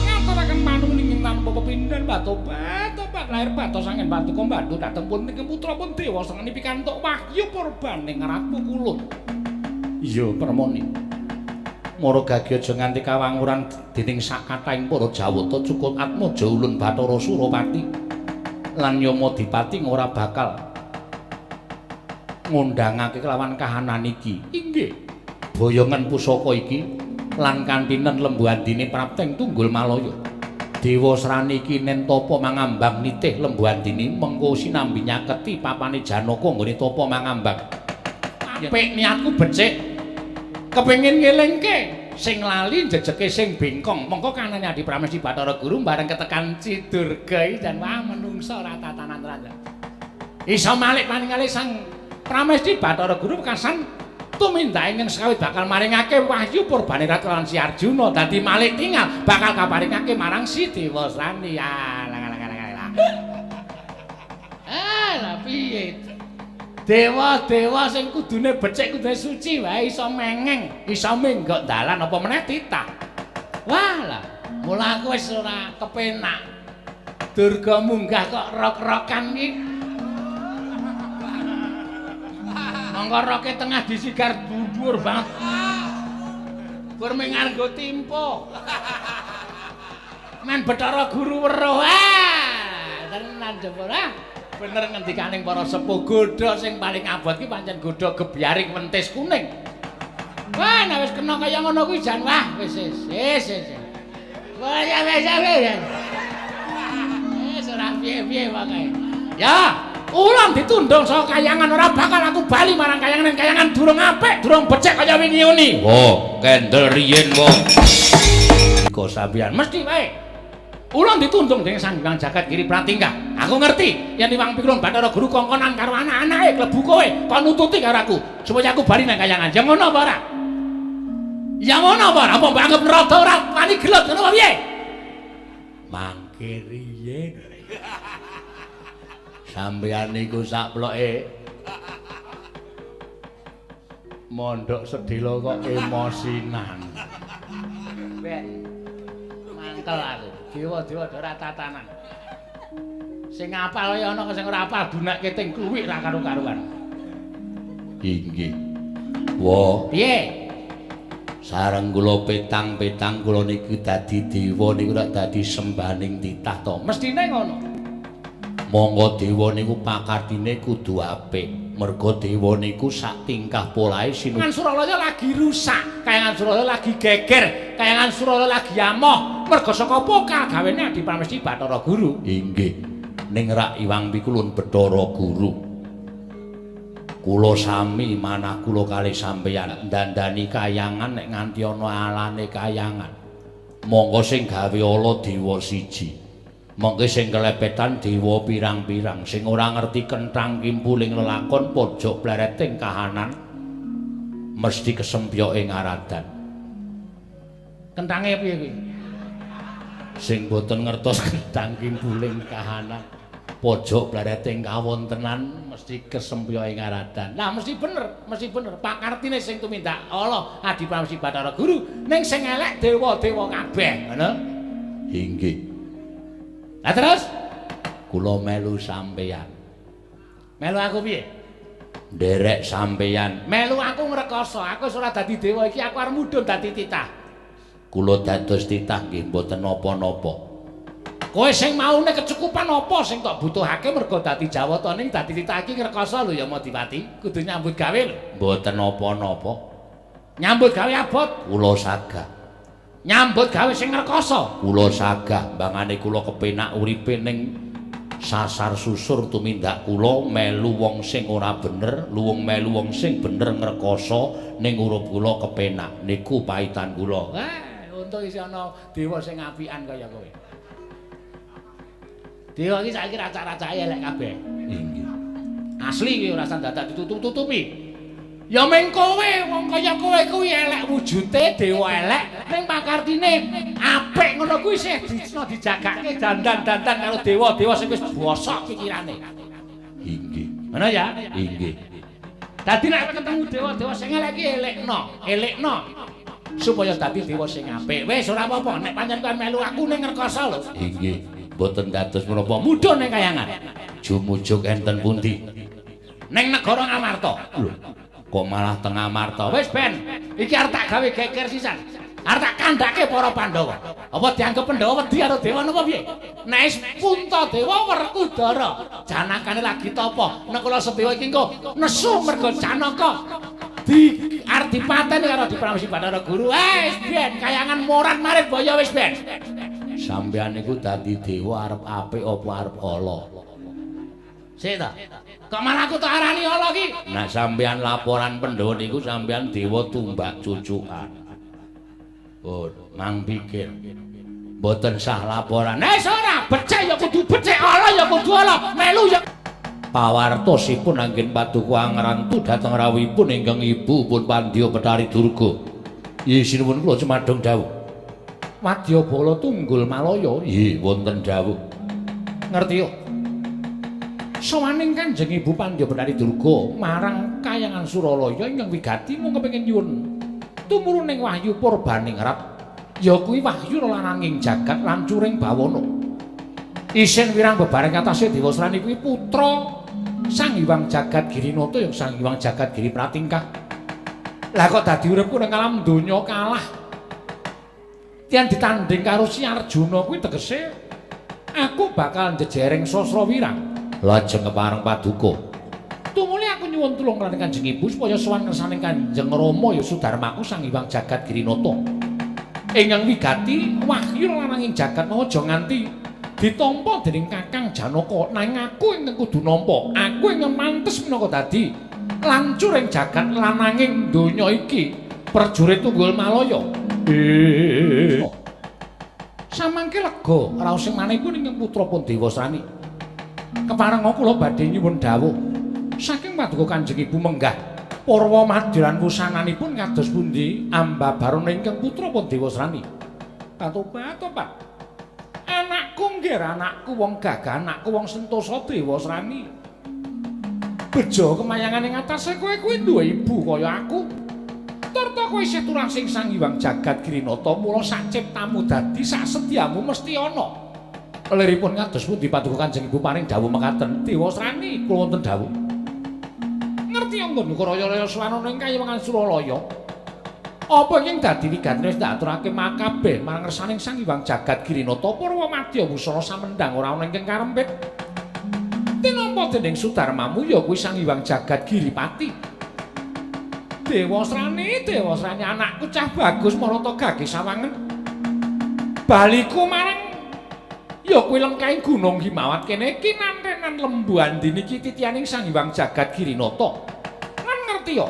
Ngaturaken panuwun ing tanpa pepindhan patobat lahir batos angin paduka mbantu dhateng pun ing putra pun Dewasrani pikantuk wahyu purbaning ratu kulun. Iya Permoni. Mara gagi aja nganti kawanguran dening sakathahing para Jawata cukup atmaja ulun Bathara Surapati lan Yamadipati ora bakal ngundhangake kelawan kahanan iki. Inggih. Boyongan pusaka iki lan kantinen Lembu Andini prapteng Tunggul Malaya. Dewasrani iki nen tapa mangambang nitih Lembu Andini mengko sinambi nyaketi papane Janaka nggone tapa mangambang. Apik niatku becik. Kepengin ngelingke sing lali jejeke sing bengkong. Mengko kanane Adi Pramesti Bathara Guru bareng ketekan Cidurga iki jan wah menungsa ora tatanan tenan. Iso malik paningale Sang Pramesti Bathara Guru wekasan tumindak ingkang sekawit bakal maringake wahyu purbane Ratu lan si Arjuna dadi malik tingal bakal kaparingake marang si Dewasrani. Ah lang lang lang lang. Ah lah piye? Dewa-dewa sing kudune becik kudune suci wae iso mengeng, iso menggok dalan apa meneh titah. Wah lah, mula aku wis ora kepenak. Durga munggah kok rok-rokan iki. Mongko roke tengah disigar dhuwur banget. Gur mung nganggo timpo. Men Bathara Guru weruh. Ah, tenan jebul ah. Bener ngendikaning para sepuh godha sing paling abot ki pancen godha gebyaring wentis kuning. Wah, nek wis kena kaya ngono kuwi jan wah wis wis wis. Wah ya wis ya wis. Wis ora piye-piye pokoke. Ya, ulun ditundung saka kayangan ora bakal aku bali marang kayangan ning kayangan durung apik, durung becik kaya wingi uni. Wo, kendel riyin wo. Iku sampeyan mesti wae. Ulun ditundung dening Sang Hyang Jagat Giri Pratingkah. Aku ngerti yen Iwang Pikulun Bathara Guru kongkonan karo anak-anake klebu kowe kon nututi karo aku supaya aku bali nang kayangan. Ya ngono apa ora? Ya ngono apa ora? Apa mbok anggep neraka ora wani gelut ngono apa piye? Mangke riyen. Sampeyan niku sakploke mondok sedhela kok emosinan. Ben. Mangkel aku. Dewa-dewa ora tatanan. Sing ngapal ya ana sing ora apal dunakke ting kluwik ra karo-karuan. Inggih. Wa, piye? Sareng kula petang-petang kula niku dadi dewa niku rak dadi sembaning titah to. Mestine ngono. Monggo dewa niku pakartine kudu apik. Merga dewa niku sak tingkah polahe Kayangan Suralaya lagi rusak, Kayangan Suralaya lagi geger, Kayangan Suralaya lagi amoh. Merga saka apa kagawene Adi Pramesti Bathara Guru? Inggih. Ning rak Iwang Pikulun Bathara Guru. Kula sami manah kula kalih sampeyan dandani kayangan nek nganti ana alane kayangan. Monggo sing gawe ala dewa siji. Mengke sing kelepetan dewa pirang-pirang sing ora ngerti kenthang kimpuling lelakon pojok plereting kahanan mesti kesempyoke ngaradan. Kenthange piye kuwi? Sing boten ngertos kenthang kimpuling kahanan pojok plereting kawontenan mesti kesempyoke ngaradan. Lah mesti bener, mesti bener. Pakartine sing tumindak Allah Adi Pramesti Bathara Guru ning sing elek dewa-dewa kabeh, ngono. Inggih. Lah terus kula melu sampeyan. Melu aku piye? Nderek sampeyan. Melu aku ngrekoso, aku wis ora dadi dewa iki, aku arep mudhun dadi titah. Kula dados titah nggih mboten napa-napa. Kowe sing maune kecukupan apa sing tok butuhake mergo dadi jawata ning dadi titah iki ngrekoso lho ya Madipati, kudu nyambut gawe lho. Mboten napa-napa. Nyambut gawe abot kula sagah. Nyambut gawe sing ngrekoso kula sagah, mbangane kula kepenak uripe ning sasar susur tumindak kula melu wong sing ora bener, luwung melu wong sing bener ngrekoso ning urip kula kepenak. Niku paitan kula. Untung isih ana dewa sing apian kaya kowe. Dewa iki saiki racak-racake elek kabeh. Inggih. Asli iki ora usah dadak ditutup-tutupi. Ya meng kowe wong kaya kowe kuwi elek wujute dewa elek ning pakartine apik ngono kuwi isih dijagake dandan-dandan karo dewa-dewa sing wis bosok pikirane. Inggih. Ngono ya? Inggih. Dadi nek ketemu dewa-dewa sing elek iki elekno, elekno supaya dadi dewa sing apik. Wis ora apa-apa nek pancen kowe melu aku ning ngrekoso lho. Inggih. Mboten dados menapa mudhun ning kayangan. Jumujuk enten pundi? Ning negara Ngamarta. Lho. Kok malah teng Amarta? Wis ben, iki arep tak gawe geger sisan. Arep tak kandhake para Pandhawa. Apa dianggep Pandhawa wedi karo dewa napa piye? Nek wis Puntadewa Werkudara, Janakane lagi tapa. Nakula Sadewa iki engko nesu mergo Janaka di arep dipateni karo Dipramesti Bathara Guru. Wis ben, kayangan morat-marit boyo wis ben. Sampeyan niku dadi dewa arep apik apa arep ala? Sik ta. Kok malah aku tak arani ala iki? Nah sampeyan laporan Pandhawa niku sampeyan dewa tumbak cucukan. Oh, mang pikir. Mboten sah laporan. Nek ora becik ya kudu becik, ala ya kudu ala, melu ya. Pawartosipun anggen paduka angrantu dhateng rawuhipun ingkang ibu pun Pandya Bethari Durga. Nggih sinuwun kula cumadong dawuh. Wadyabala Tunggul Malaya. Nggih wonten dawuh. Ngerti yo. Sowaning Kanjeng Ibu Pandya Bethari Durga marang Kayangan Suralaya ingkang wigati mung kepengin nyuwun tumuruning wahyu purbaningrat ya kuwi wahyu lananging jagat lan curing bawana. Isin wirang bebareng atase Dewa Srani kuwi putra Sang Hyang Jagat Girinata ya Sang Hyang Jagat Giri Pratingkah. Lah kok dadi uripku nang alam donya kalah. Yen ditanding karo si Arjuna kuwi tegese aku bakal njejereng sasra wirang. Lajeng kepareng paduka. Tumuli aku nyuwun tulung lan Kanjeng Ibu supaya sowan ngersaning Kanjeng Rama ya Sudarmaku Sang Hyang Jagat Girinata. Ingkang wigati wahyu lananging jagat mau aja nganti ditampa dening Kakang Janaka nanging aku ingkang kudu nampa. Aku ingkang mantes minangka dadi lancuring jagat lananging donya iki prajurit Tunggul Malaya. Samangke lega raos sing manihipun ingkang putra pun Dewasrani. Keparenga kula badhe nyuwun dawuh saking paduka Kanjeng Ibu menggah purwa madya lan wusananipun kados pundi ambabarana ingkang putra pun Dewasrani. Katobat-tobat. Anakku nggih anakku wong gagah, anakku wong sentosa Dewasrani. Bejo kemayangan ing atase kowe kuwi duwe ibu kaya aku. Turta kowe isih turah sing Sang Hyang Jagat Girinata, mula sak ciptamu dadi sak setyamu mesti ana. Liripun kados pundi paduka Kanjeng Ibu paring dawuh mekaten? Dewasrani kula wonten dawuh. Ngerti anggon raya-raya swanana ing kayiwangan Suralaya. Apa ing dadi wigatine wis tak aturake makabeh marang ngersaning Sang Hyang Jagat Girinata purwa madya wusana samendang ora ana ingkang karempit. Tinampa dening Sudarmamu ya kuwi Sang Hyang Jagat Giripati. Dewasrani, Dewasrani anakku cah bagus marata gage sawangen. Baliku marang ya kuwi lengkahing Gunung Himawat kene kinantenan Lembu Andini iki titianing Sang Hyang Jagat Girinata. Lan ngerti ya,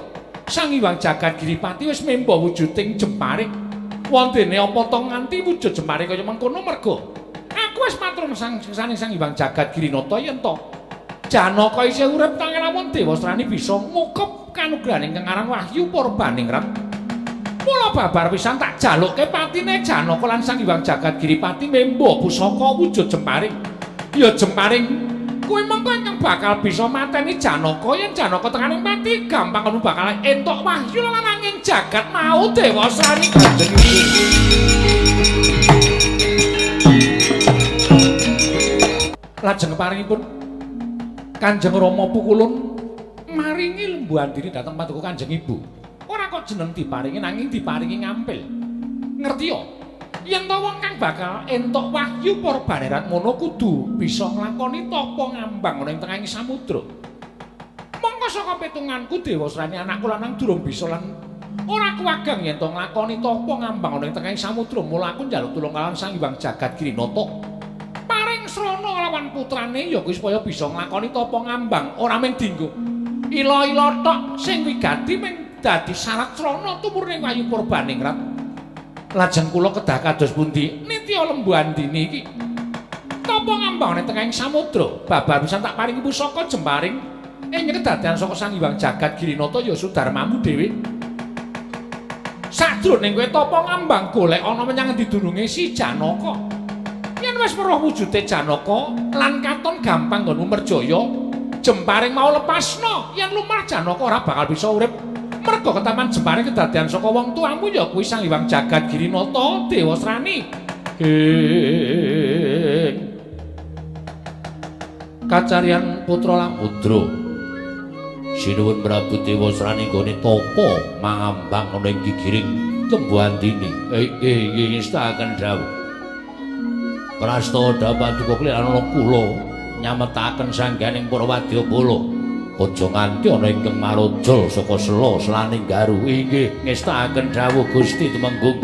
Sang Hyang Jagat Giripati wis memba wujuding jempare. Wontene apa to nganti wujud jempare kaya mengkono merga aku wis matur sang Sang Hyang Jagat Girinata yen to Janaka isih urip tangan lamun Dewasrani bisa ngukup kanugrahaning kang aran Wahyu Purbaningrat. Mula babar pisan tak jalukke patine Janaka lan Sang Hyang Jagat Giripati memba pusaka wujud jemparing. Ya jemparing kuwi mengko ingkang bakal bisa mateni Janaka yen Janaka tekaning pati gampang kono bakal entuk wahyu lan angin jagat mau Dewasrani Kanjeng Ibu. Lajeng paringipun Kanjeng Rama Pukulun maringi Lembu Andini dhateng paduka Kanjeng Ibu. Ora kok jeneng diparingi nanging diparingi ngampil. Ngerti ya? Yen to wong kang bakal entuk wahyu Purbanerat ngono kudu bisa nglakoni tapa ngambang ana ing tengahing samudra. Mongko saka pitunganku Dewasrani anakku lanang durung bisa lan ora kuwagang yen to nglakoni tapa ngambang ana ing tengahing samudra. Mula aku njaluk tulung kalawan Sang Hyang Jagat Girinata. Paring srana lawan putrane ya kuwi supaya bisa nglakoni tapa ngambang ora mung dinggo ila-ila tok sing wigati mung dadi syarat srana tumurune Wahyu Purbaningrat. Lajeng kula kedah kados pundi nitya Lembu Andini iki tapa ngambang ning tengahing samudra babar pisan tak paringi pusaka jemparing ing kedadean saka Sang Hyang Jagat Girinata ya Sudarmamu dhewe. Sajroning kowe tapa ngambang golek ana menyang endi dununge si Janaka. Yen wis weruh wujude Janaka lan katon gampang nggonmu merjaya, jemparing mau lepasno. Yen lumrah Janaka ora bakal bisa urip. Merga ketaman jemparing kedadean saka wong tuamu ya kuwi Sang Hyang Jagat Girinata Dewasrani. Ing Kacarian putra Lamudra sinuwun Prabu Dewasrani nggone tapa mangambang ana ing gigiring Lembu Andini. Inggih ngestakaken dawuh. Prasta dapaduka kliran kula nyametaken sangganing para wadyabala. Aja nganti ana ingkang marujul saka sela selaning garu. Inggih ngestakaken dawuh Gusti Tumenggung.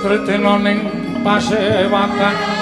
Sritena ning pasewakan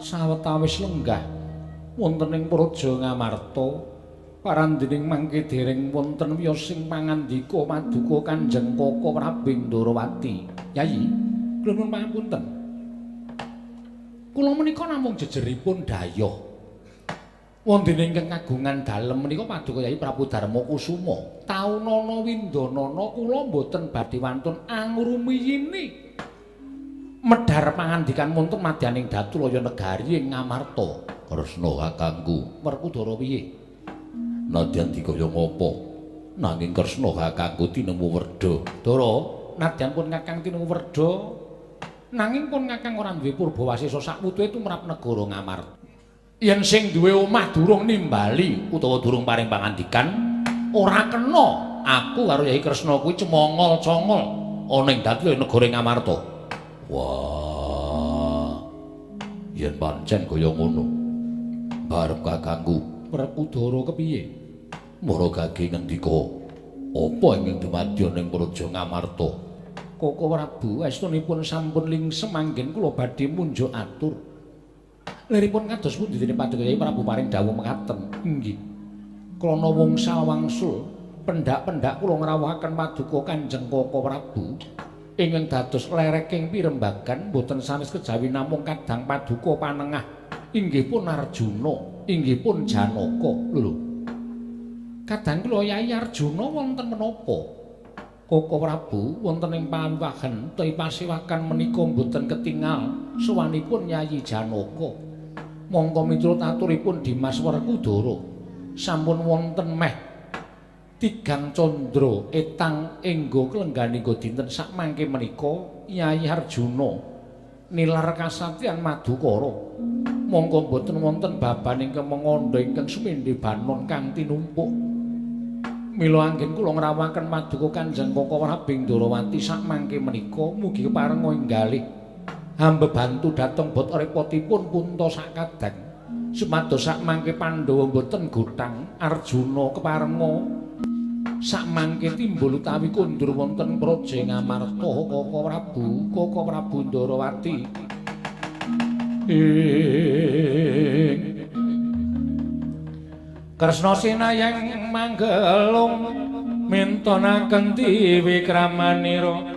Sawetawis lenggah wonten ing Praja Ngamarta parandining mangke dereng wonten wiyos sing pangandika paduka Kanjeng Kaka Prabu Ndorowati. Yayi, kula nuwun pangapunten. Kula menika namung jejeripun dhayoh. Wonten ingkang kagungan dalem menika paduka Yayi Prabu Darma Kusuma. Taunana windanana kula mboten badhe wantun angrumiyini medhar pangandikan wonten madyaning Datulaya negari ing Ngamarta. Kresna kakangku, Werkudara piye? Nadyan dikaya ngapa? Nanging Kresna kakangku tinemu werda. Dara, nadyan pun kakang tinemu werda, nanging pun kakang ora duwe purbawasesa sakwutuhe tumrap negara Ngamarta. Yen sing duwe omah durung nimbali utawa durung paring pangandikan, ora kena aku karo Yayi Kresna kuwi cemongol-congol ana ing Datulaya negara Ngamarta. Wah, yen pancen kaya ngono, barep kakangku. Werkudara kepiye? Mara gage ngendika, apa ingkang dumadya ning Praja Ngamarta? Kaka Prabu, estunipun sampun lingsem anggen kula badhe munjuk atur. Liripun kados pundi dene paduka Yayi Prabu paring dawuh mekaten? Inggih. Krana wangsa wangsul pendak-pendak kula ngrawuhaken paduka Kanjeng Kaka Prabu ingkang dados lereking pirembagan boten sanes kejawi namung kadang paduka panengah inggih pun Arjuna, inggih pun Janaka. Lho. Kadang kula Yayi Arjuna wonten menapa? Kaka Prabu wonten ing pawahan utawi pasewakan menika mboten ketingal sowanipun Yayi Janaka. Mongko miturut aturipun Dimas Werkudara sampun wonten meh tigang candra etang enggo klengganingga dinten sakmangke menika Yayi Arjuna nilar kasatyan Madukara. Mongko mboten wonten baban ingkang mengandha ingkang sumendhe banon kang tinumpuk. Mila anggen kula ngrawuhaken paduka Kanjeng Kaka Prabu Ndorowati sakmangke menika mugi keparenga inggalih hambebantu dhateng bot repotipun punta sakadang. Supados sakmangke Pandhawa mboten gothang Arjuna keparenga sakmangke timbul utawi kondur wonten Praja Ngamarta. Kaka Prabu, Kaka Prabu Ndorowati. Ing Kresna sinayang manggelung mintonaken diwikramanira.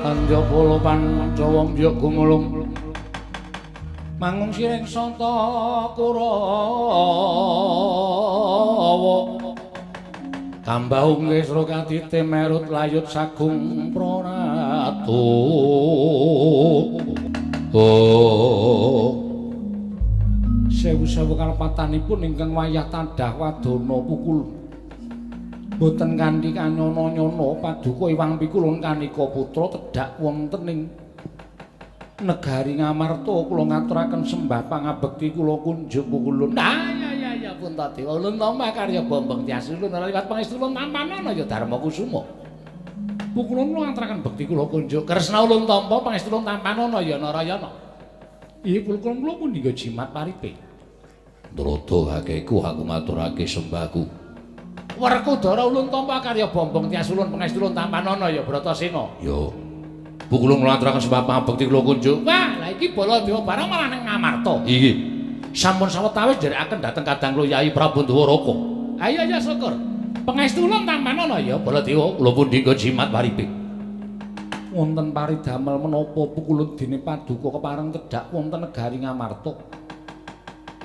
Anjapala Pandhawa mbyuk gumulung mangung siring santa Kurawa. Kambahung Ngesra kadite merut layut sagung praratu. Oh. Sewu-sewu kalepatanipun ingkang wayah tadah wadana pukul. Boten kanthi kanyono-nyono paduka Iwang Pikulun kanika putra tedhak wonten ing negari Ngamarta kula ngaturaken sembah pangabekti kula kunjuk pukulun. Nah, ya Puntadewa ulun tampa karya Bombong Tias ulun liwat pangestu ulun tampanana ya Darma Kusuma. Pukulun kula ngaturaken bekti kula kunjuk Kresna ulun tampa pangestu ulun tampanana ya Narayana. Iya pukulun kula pundi jimat paripe. Ndrodo hakeku aku ngaturake sembahku. Werkudara ulun tampa karya Bombong Tias ulun pangestu ulun tampanana ya Bratasena. Ya. Pukulun kula ngaturaken sembah pangabekti kula kunjuk. Wah, lha iki Baladewa barang malah nang Ngamarta. Iki. Sampun sawetawis nderekaken dhateng kadang kula Yayi Prabu Ndwaraka. Ayo ya syukur. Pangestu ulun tampanana ya Baladewa kula pundi jimat paripe. Wonten paridamel menapa pukulun dene paduka kepareng tedhak wonten negari Ngamarta.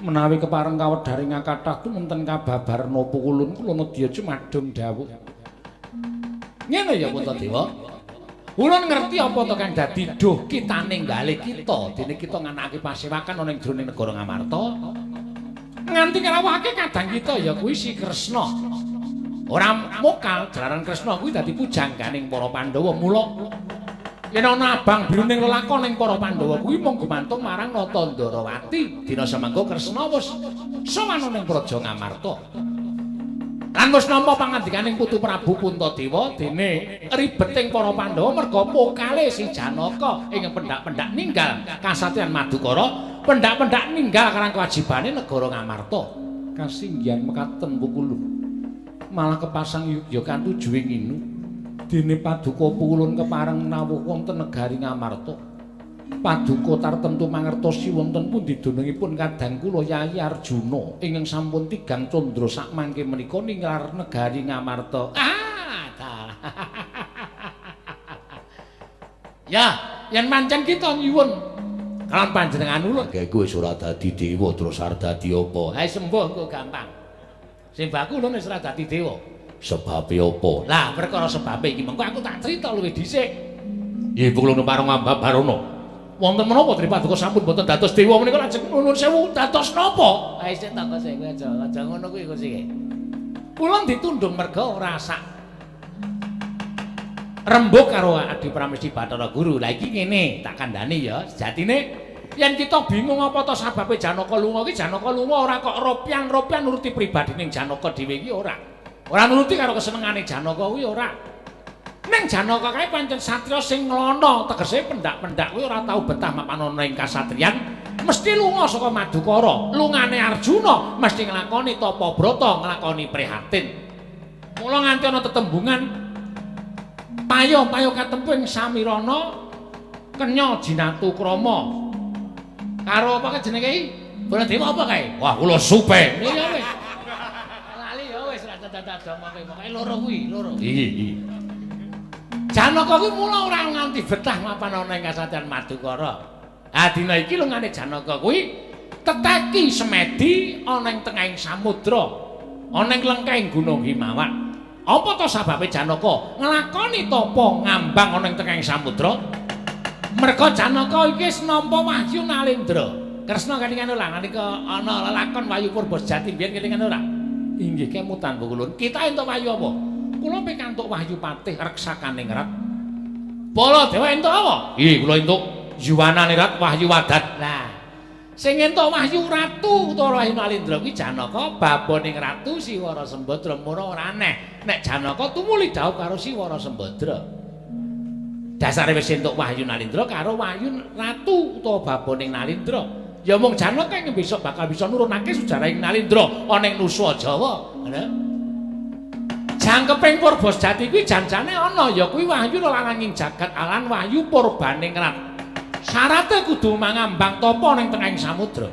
Menawi kepareng kawedharing kathah tumunten kababarna pukulun kula nedya jumadung dawuh. Ngene ya Puntadewa. Ulun ngerti apa to kang dadi duh kitane nggale kita dene kita nganakake pasewakan ana ing jroning negara Ngamarta. Nganti ngrawuhake kadang kita ya kuwi si Kresna. Ora mokal jalaran Kresna kuwi dadi pujangganing para Pandhawa. Mula yen ana abang biru ning lelakon ning para Pandhawa kuwi mung gumantung marang Nata Ndorowati. Dina semangka Kresna wis sowan ning Praja Ngamarta. Lan wis nampa pangandikaning Putu Prabu Puntadewa dene ribeting para Pandhawa merga pokale si Janaka ing pendak-pendak ninggal kasatriyan Madukara, pendak-pendak ninggal karang kewajibane negara Ngamarta. Kasinggihan mekaten pukulun. Malah kepasang yugya katujuing inu. Dene paduka pukulun kepareng nawuh wonten negari Ngamarta. Paduka tartemtu mangertosi wonten pundi dunungipun kadang kula Yayi Arjuna ingkang sampun tigang candra sakmangke menika ninglar negari Ngamarta. Ah, dalah. Ya, yen pancen kita nyuwun kalawan panjenengan ulun, kowe wis ora dadi dewa terus arep dadi apa? Ha sembuh engko gampang. Simbaku ulun wis ora dadi dewa. Sebabe apa? Lah, perkara sebabe iki mengko aku tak crita luwih dhisik. Nggih, kula pareng Barono. Wonten menapa Tri Paduka sampun boten dados dewa menika lajeng nuwun sewu dados napa? Ha isih tak kose kowe aja ngono kuwi kose. Kula ditundung merga ora sak rembug karo Adi Pramesti Bathara Guru. Lah iki ngene tak kandhani ya, sejatine yen kita bingung apa to sababe Janaka lunga iki, Janaka lunga ora kok ropyan-ropyan nuruti pribadining Janaka dhewe iki ora. Ora nuruti karo kesenengane Janaka kuwi ora. Ning Janaka kae pancen satriya sing nglono, tegese pendak-pendak kuwi ora tau betah mapan ana ing kasatriyan, mesti lunga saka Madukara. Lungane Arjuna mesti nglakoni tapa brata, nglakoni prihatin. Mula nganti ana tetembungan payo-payo katempu ing Samirana kenya jinatu krama. Karo apa jenenge iki? Baladewa apa kae? Wah, kula supe. Ya wis. Lali ya wis ra dadak omonge, pokoke loro kuwi, loro. Iki, iki. Janaka kuwi mula ora nganti betah mapan ana ing kasatriyan Madukara. Ha dina iki lungane Janaka kuwi teteki semedi ana ing tengahing samudra, ana ing lengkahing Gunung Himawan. Apa to sababe Janaka nglakoni tapa ngambang ana ing tengahing samudra? Merga Janaka iki wis nampa wahyu Nalendra. Kresna kelingan ora nalika ana lelakon Wahyu Purba Sejati mbiyen kelingan ora? Inggih kemutan pukulun. Kita entuk wahyu apa? Kula pikantuk wahyu patih reksakaning rat. Baladewa entuk apa? Nggih, kula entuk yuwanane rat wahyu wadat. Lah, sing entuk wahyu ratu utawa wahyu Nalendra kuwi Janaka baboning Ratu Siwara Sembadra. Mula ora aneh nek Janaka tumuli dhaup karo Siwara Sembadra. Dasare wis entuk wahyu Nalendra karo wahyu ratu utawa baboning Nalendra. Ya mung Janaka ing besok bakal bisa nurunake sejarahing Nalendra ana ing Nusa Jawa. Ngono. Jangkeping Purba Sejati kuwi janjane ana ya kuwi wahyu lananging jagat alan wahyu purbaning rat. Syarate kudu mangambang tapa ning tengahing samudra.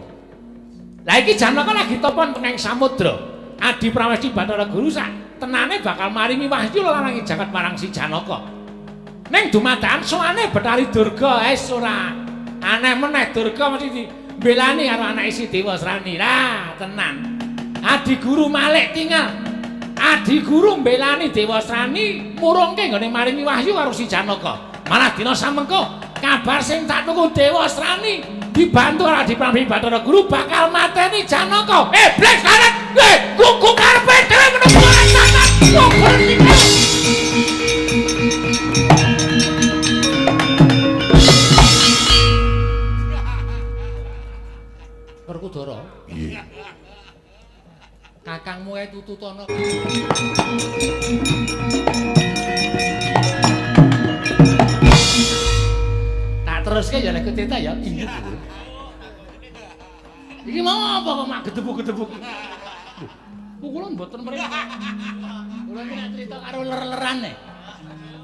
Lah iki Janaka lagi tapa ning tengahing samudra. Adi Pramesti Bathara Guru sak tenane bakal maringi wahyu lananging jagat marang si Janaka. Ning dumadakan sowane Bathari Durga wis ora aneh meneh Durga mesti dibelani karo anake si Dewa Srani. Lah tenan. Adi Guru malik tinggal. Adi guru mbelani Dewasrani murungke nggone maringi wahyu karo si Janaka. Malah dina samengko kabar sing tak tuku Dewasrani dibantu karo Adi Prabu Bathara Guru bakal mateni Janaka. Iblis karet. Gugu karepe dhewe menungso tangan. Wong berhenti. Werkudara. Nggih. Kakangmu ae tututana. Tak teruske ya lek cerita ya. Iya. Iki mau apa kok mak gedebuk-gedebuk. Kula mboten mrene. Kula iki nek cerita karo ler-leran e.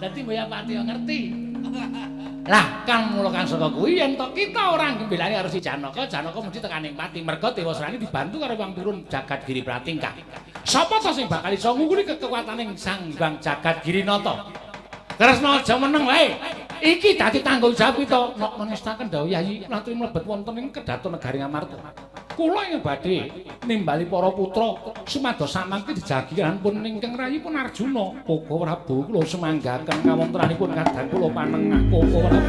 Dadi mbok ya pati ngerti. Lah kang mula kang saka kuwi yen to kita ora nggembelani karo si Janaka, Janaka mesti tekaning pati merga Dewasrani dibantu karo Wang Turun Jagat Giri Pratingkah. Sapa to sing bakal iso ngungkuli kekuwatane Sang Hyang Jagat Girinata? Kresna aja meneng wae. Iki dadi tanggung jawab kita nok menestaken dawuh Yayi latri mlebet wonten ing kedaton negari Ngamarta. Kula ingkang badhe nimbali para putra sumados samangke dijagiran pun ingkang rayipun Arjuna. Koko Prabu kula sumanggaken kawontenanipun kadang kula panengah Koko Prabu.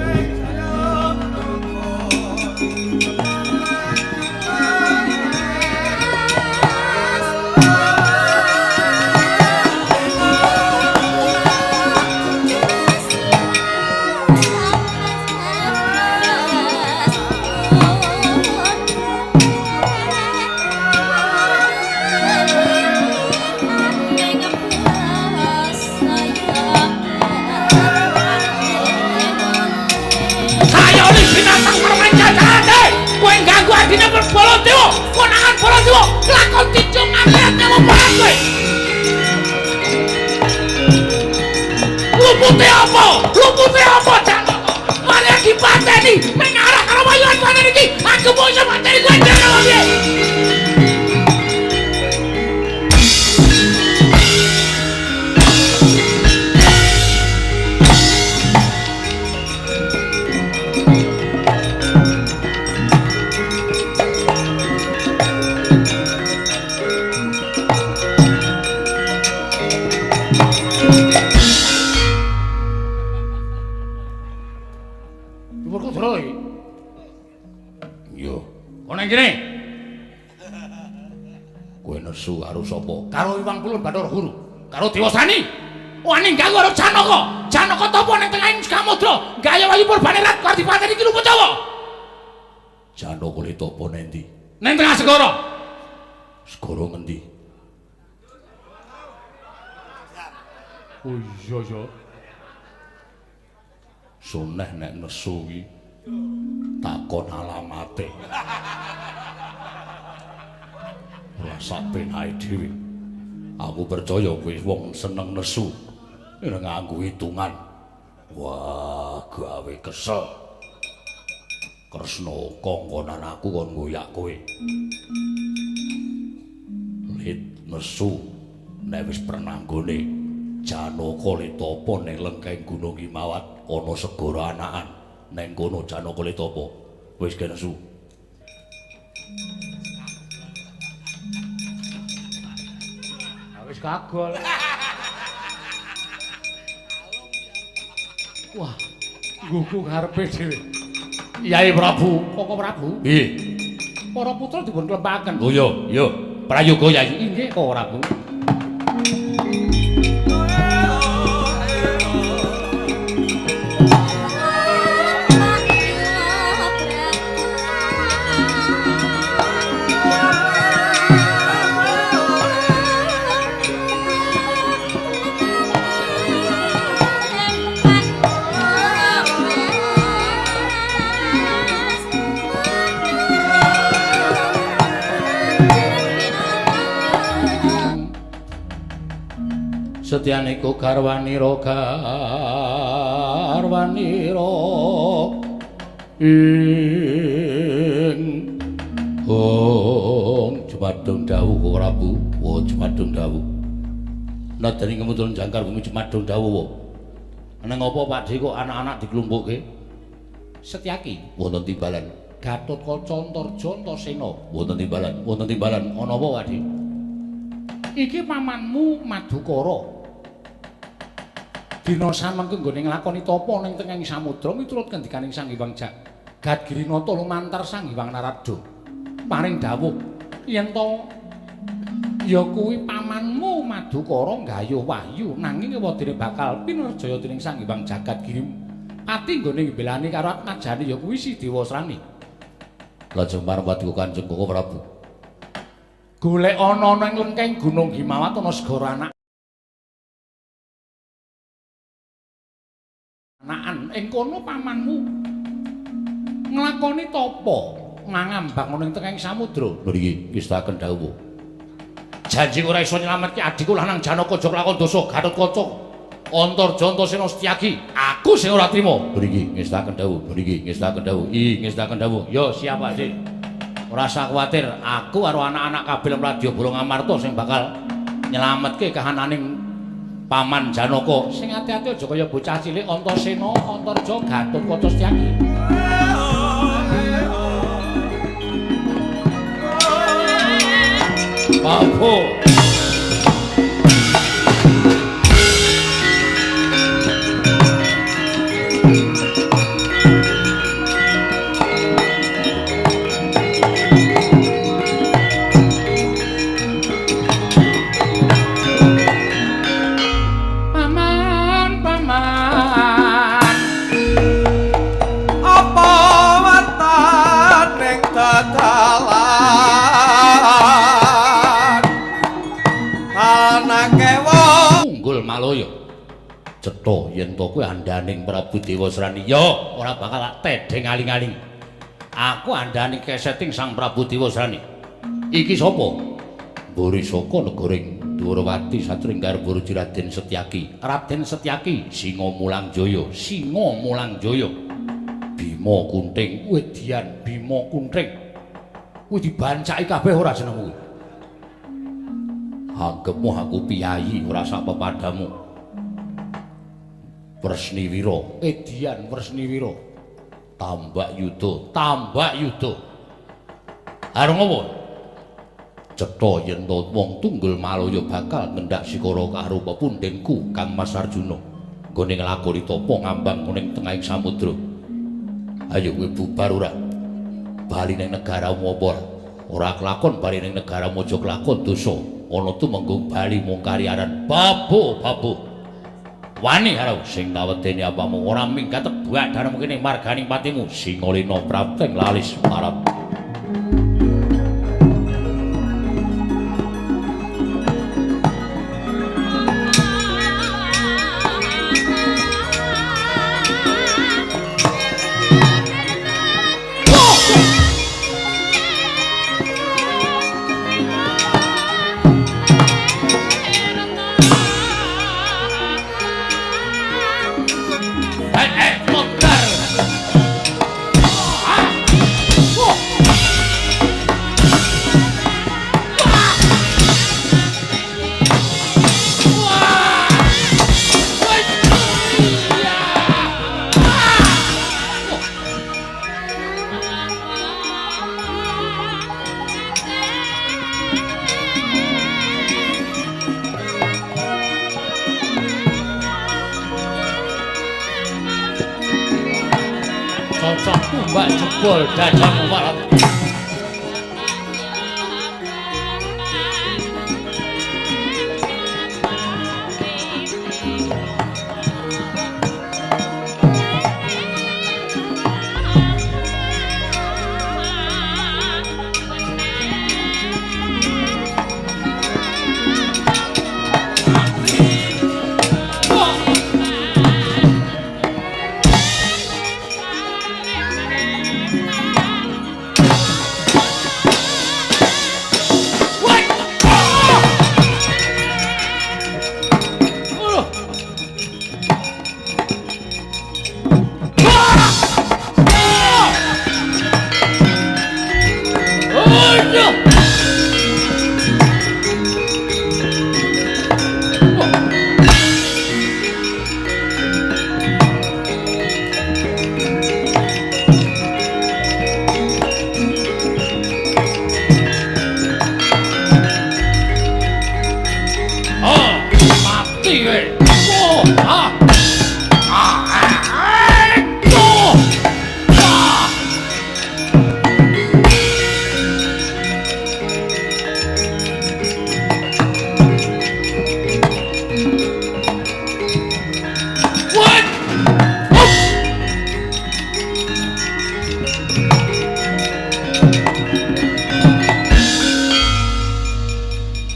Baladewa, konangan Baladewa, kelakon ticung akhirat nyawa banget kowe. Lupute apa? Lupute apa Janaka? Mari dipateni, mengarah karo wayuhan paten iki. Aku mau iso mateni kowe Janaka piye? Kowe nesu karo sapa? Karo Iwang Pulun Bathara Guru, karo Dewasrani. Wani ganggu karo Janaka. Janaka tapa ning tengahing samudra, gaya wayu purbane rat karo dipateni iki luput Jawa. Janaka le tapa nang ndi? Ning tengah segara. Segara ngendi? Oh iya ya. Suneh nek nesu iki takon alamate. Ora sak penake dhewe. Aku percaya kowe wong seneng nesu. Ora nganggo hitungan. Wah, gawe kesel. Kresna kongkonan aku kon ngoyak kowe. Lit nesu nek wis pernanggone Janaka le tapa ning lengkeng Gunung Himawat ana segara anakan. Neng kono Janaka le tapa. Wis nesu. Wis kagol. Wah, gugu karepe dhewe. Yai Prabu, Koko Prabu. Nggih. Para putra dipun klempaken. Oh iya, iya. Prayoga Yai. Inggih, Koko Prabu. Setyaniku garwanira garwanira ing hong jumadung dawuh Prabu, wa jumadung dawuh. Nadyan ing kemuntun jangkar bumi jumadung dawuh. Nang apa Pakdhe kok anak-anak diklumpukke? Setyaki wonten timbalan Gatotkaca Antarja Antasena. Wonten timbalan, wonten timbalan. Ana apa Pakdhe? Iki pamanmu Madukara. Dina samengke nggone nglakoni tapa ning tengahing samudra miturut ngendikaning Sang Hyang Jagat Girinata lumantar Sang Hyang Narada. Paring dawuh yen to ya kuwi pamanmu Madukara nggayuh wahyu nanging ewadene bakal pinerjaya dening Sang Hyang Jagat Giri pati nggone ngbelani karo atmajane ya kuwi si Dewasrani. Lajeng marwati Kanjeng Koko Prabu. Golek ana ning lengkeng Gunung Himawat ana segara anak anakan ing kono pamanmu nglakoni tapa ngambang ana ing tengahing samudra. Lho iki ngestaken dawuh. Janji ora iso nyelametke adikku lanang Janaka aja lakon dosa Gatotkaca Antarja Antasena Setyaki. Aku sing ora trima. Lho iki ngestaken dawuh. Lho iki ngestaken dawuh. I ngestaken dawuh. Yo siap Dik. Ora usah kuwatir, aku karo anak-anak kabeh Mladya Bolong Amarta sing bakal nyelametke kahananing paman Janaka. Sing ati-ati aja kaya bocah cilik Antasena, Antarja, Gatotkaca Setyaki. Bapo. Paman, paman. Apa wataning dadalan anake wong Unggul Malaya. Cetha yen to kuwi andhaning Prabu Dewasrani. Ya, ora bakal tak tedheng aling-aling. Aku andhani keseting Sang Prabu Dewasrani. Iki sapa? Mburi saka negaring Dwarawati satringgar Burji Raden Setyaki. Raden Setyaki Singa Mulang Jaya, Singa Mulang Jaya. Bima Kunting, Wedian Bima Kunting. Kuwi dibancaki kabeh ora jenengmu kuwi. Anggepmu aku piyayi ora sak pepadamu. Wresniwira, Edian Wresniwira. Tambak Yuda, Tambak Yuda. Arep ngopo? Cetha yen to wong Tunggul Malaya bakal ngendak sikara karo pepundhenku Kang Mas Arjuna. Nggone nglakoni tapa ngambang ning tengahing samudra. Ayo kowe bubar ora? Bali ning negaramu apa ora? Ora kelakon bali ning negaramu aja kelakon dosa. Ana tumenggung bali mung kariaran. Babu, babu. Wani karo sing tawedene apamu ora minggat tebak daremu kene marganing patimu Singalena prapteng lalis marap. Cocok tumbak jebol dadamu malam.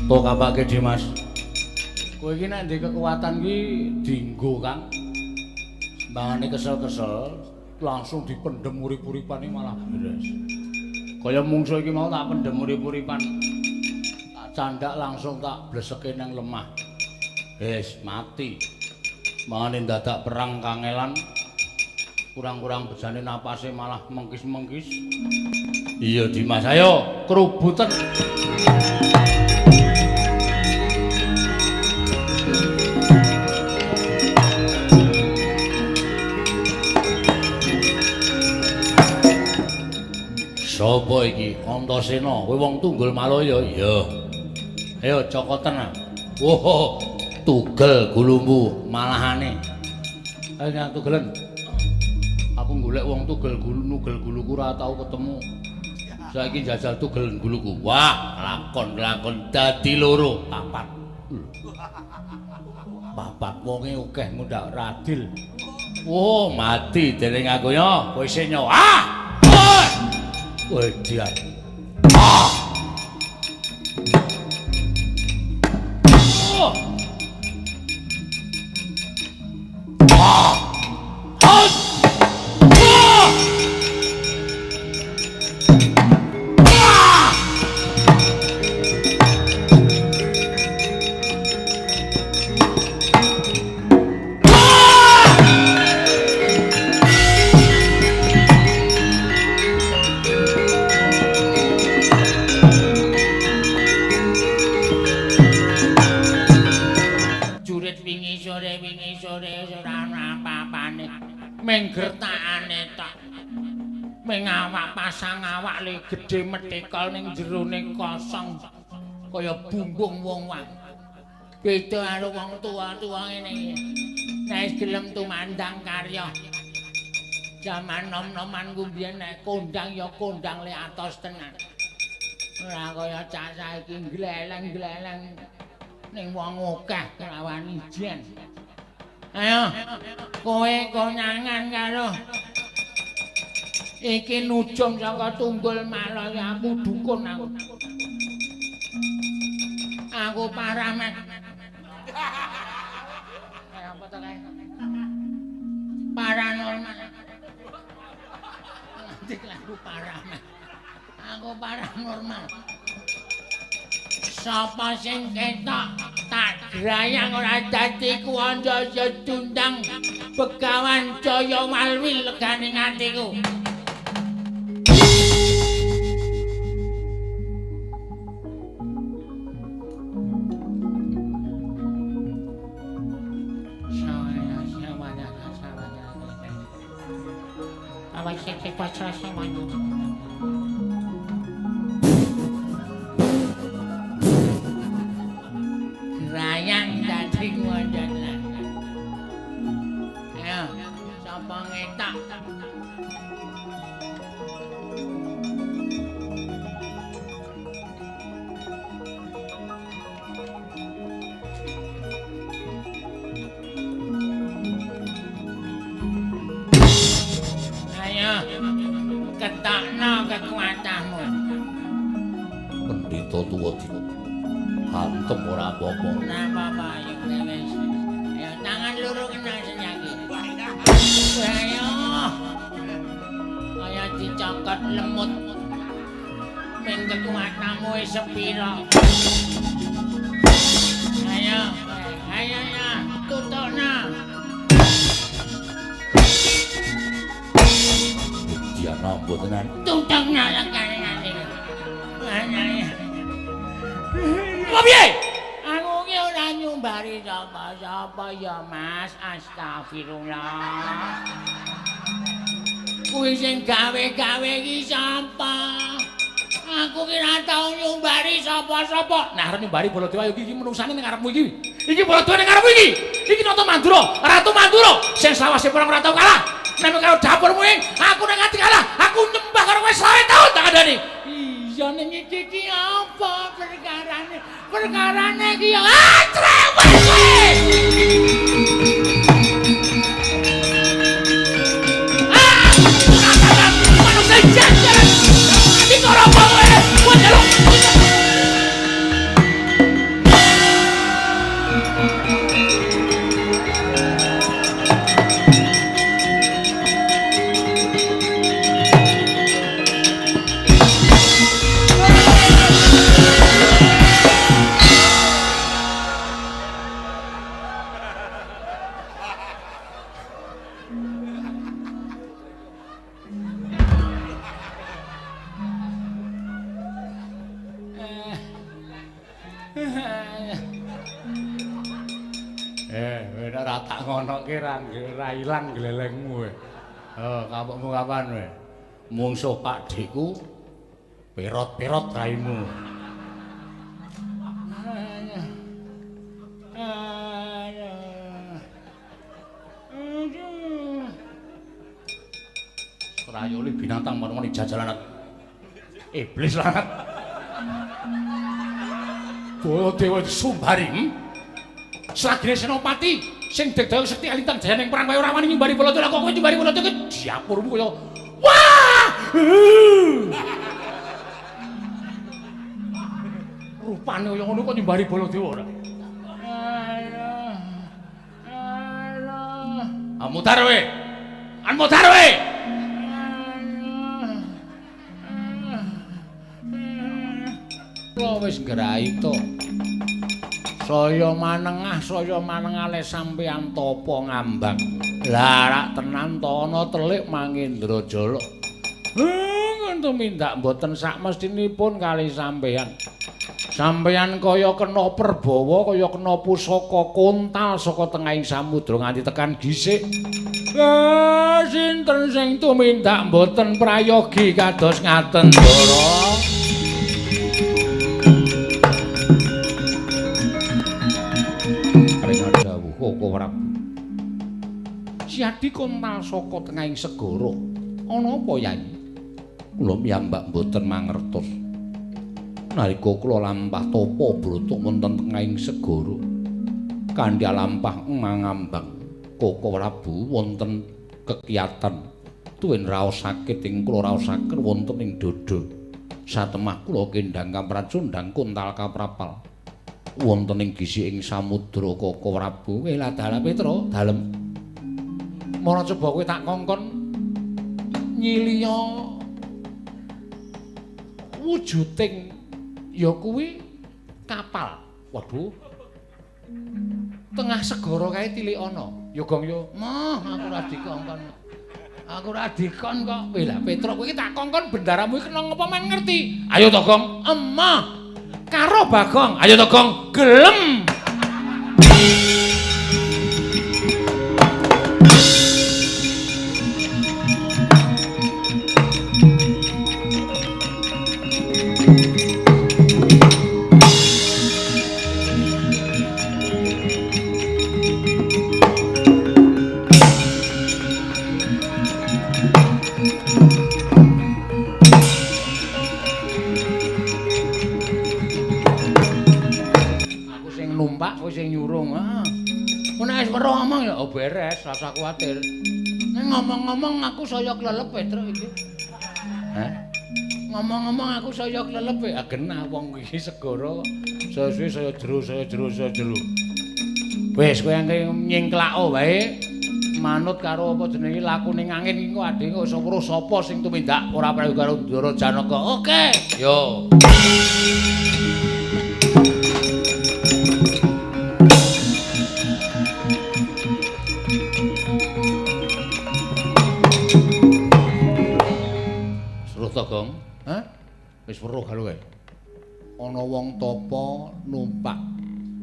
Tok apake Dimas? Kowe iki nek ndek kekuatan ki dinggo, Kang. Sembangane kesel-kesel langsung dipendhem urip-uripan iki malah beres. Kaya mungsuh iki mau tak pendhem urip-uripan. Tak candak langsung tak bleseke nang lemah. Wis mati. Mangane dadak perang kangelan. Kurang-kurang bejane napase malah mengkis-mengkis. Iya Dimas, ayo krubuten. Sapa iki? Antasena, kowe wong Tunggul Malaya? Iya. Ayo cokoten. Wah, tugel gulumu malahane. Ayo nyang tugelen. Aku golek wong tugel gulu nugel guluku ora tau ketemu. Saiki jajal tugel guluku. Wah, lakon-lakon dadi loro, papat. Papat wonge akeh ngundhak radil. Wah, mati dening aku yo. Kowe isih nyawa. Ah! Wedian. Ah! Oh. Ah! Ah! Ah! Ah! Ming gertakane tok. Ming awak pasang awak le gedhe methekol ning jerone kosong kaya bumbung wong wang. Beda karo wong tuwa-tuwa ngene iki. Nek gelem tumandang karya. Jaman nom-noman ku biyen nek kondang ya kondang le atos tenan. Ora kaya cah saiki gleleng-gleleng ning wong akeh kelawan ijen. Ayo, kowe konangan karo iki nujum saka Tunggul Malaya, aku dukun aku. Aku paramet. Kayak apa to kae? Paranormal. Nanti aku paramet. Aku paranormal. Sapa sing ketok tak grayang ora dadi kuwanda sedundang Begawan Jaya Walwi legane atiku. Grayang dadi kuwanda. Ayo, sapa ngetok? Ayo, ketokno kekuatanmu. Pendhita tuwa hantem ora apa-apa. Ora apa-apa, ayo wis. Ayo tangan loro kena senyaki. Ayo. Kaya dicokot lemut. Ming kekuatanmu wis sepira. Ayo, ayo ya, tutukna. Dia nampa tenan. Tutukna lekane ati. Ayo. Apa piye? Aku ki ora nyumbari sapa-sapa ya, Mas. Astagfirullah. Kuwi sing gawe-gawe iki sapa? Aku ki ora tau nyumbari sapa-sapa. Nah, arep nyumbari Baladewa iki menungsane ning ngarepmu iki. Iki Baladewa ning ngarepmu iki. Iki Nata Mandura, Ratu Mandura sing selawase perang ora tau kalah. Nek karo dapurmu ing, aku nek nganti kalah, aku nyembah karo kowe 20 taun tak kandhani. Iya ning iki ki apa perkarane? Perkarane iki ya ah trewek kowe. Ah! Manusia jajaran. Ati karo apa kowe? Kowe njaluk. Kowe nek ora tak ngonoke ra ilang glelengmu kowe. Oh, kapokmu kapan kowe? Mungsuh Pakdheku perot-perot raimu. Trayoli binatang marmoni jajalan iblis lanat. Baladewa disumbari. Selagine Senopati sing degdaya sekti alintang jaya ning perang kaya ora wani nyimbari Baladewa, kok kowe nyimbari Baladewa ki diapurmu kaya wah. Rupane kaya ngono kok nyimbari Baladewa ora. Ah mutar kowe. An mutar kowe. Kula wis ngraita. Saya manengah, saya manengale sampeyan tapa ngambang. Lah rak tenan to ana telik Mangendra Jala. Ngono tumindak mboten sak mestinipun kali sampeyan. Sampeyan kaya kena perbawa, kaya kena pusaka kontal saka tengahing samudra nganti tekan gisik. Sinten sing tumindak mboten prayogi kados ngaten, Ndara? Koko Prabu. Siadi kontal saka tengahing segara. Ana apa, Yai? Kula piyambak mboten mangertos. Nalika kula lampah tapa brata wonten tengahing segara, kanthi lampah mangambang Koko Prabu wonten kekiyatan tuwin raos sakit ing kula raosaken wonten ing dada. Satemah kula kendhang kapracundhang kontal kaprapal. Wonten ing gisiking samudra Koko Prabu. Kowe lah dalah Petra, dalem. Mara coba kowe tak kongkon nyiliya wujuding ya kuwi kapal. Waduh. Tengah segara kae tilik ana. Ya Gong ya. Mah, aku ora dikongkon. Aku ora dikon kok. Kowe lah Petra kowe iki tak kongkon bendaramu iki kena ngapa men ngerti. Ayo to Gong. Emah. Karo Bagong, ayo to Gong, gelem. Beres, rasa kuwatir. Nek ngomong-ngomong aku saya klelep Petruk iki. Hah? Ngomong-ngomong aku saya klelep. Ah genah wong iki segara saya suwe saya jero, saya jero, saya jero. Wis kowe angke nyingklako wae manut karo apa jenenge lakune angin iki kok adhe kok iso weruh sapa sing tumindak ora prayoga karo Ndara Janaka. Oke. Yo. Gong, hah? Wis weruh karo kowe. Ana wong tapa numpak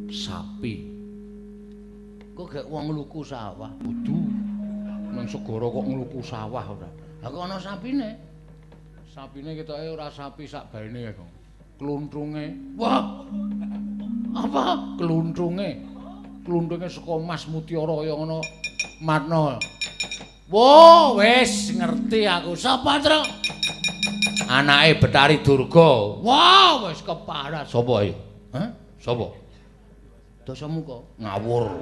sapi. Kok gek wong ngluku sawah? Kudu nang segara kok ngluku sawah ora. Lah kok ana sapine? Sapine ketoke ora sapi sak baene ya, Gong. Kluntrunge. Wah. Apa? Kluntrunge. Kluntrunge saka Mas Mutiara kaya ngono. Matno. Wo, wis ngerti aku. Sapa, Truk? Anake Betari Durga. Wah, wis keparat. Sapa iki? Hah? Sapa? Dasamuka. Ngawur.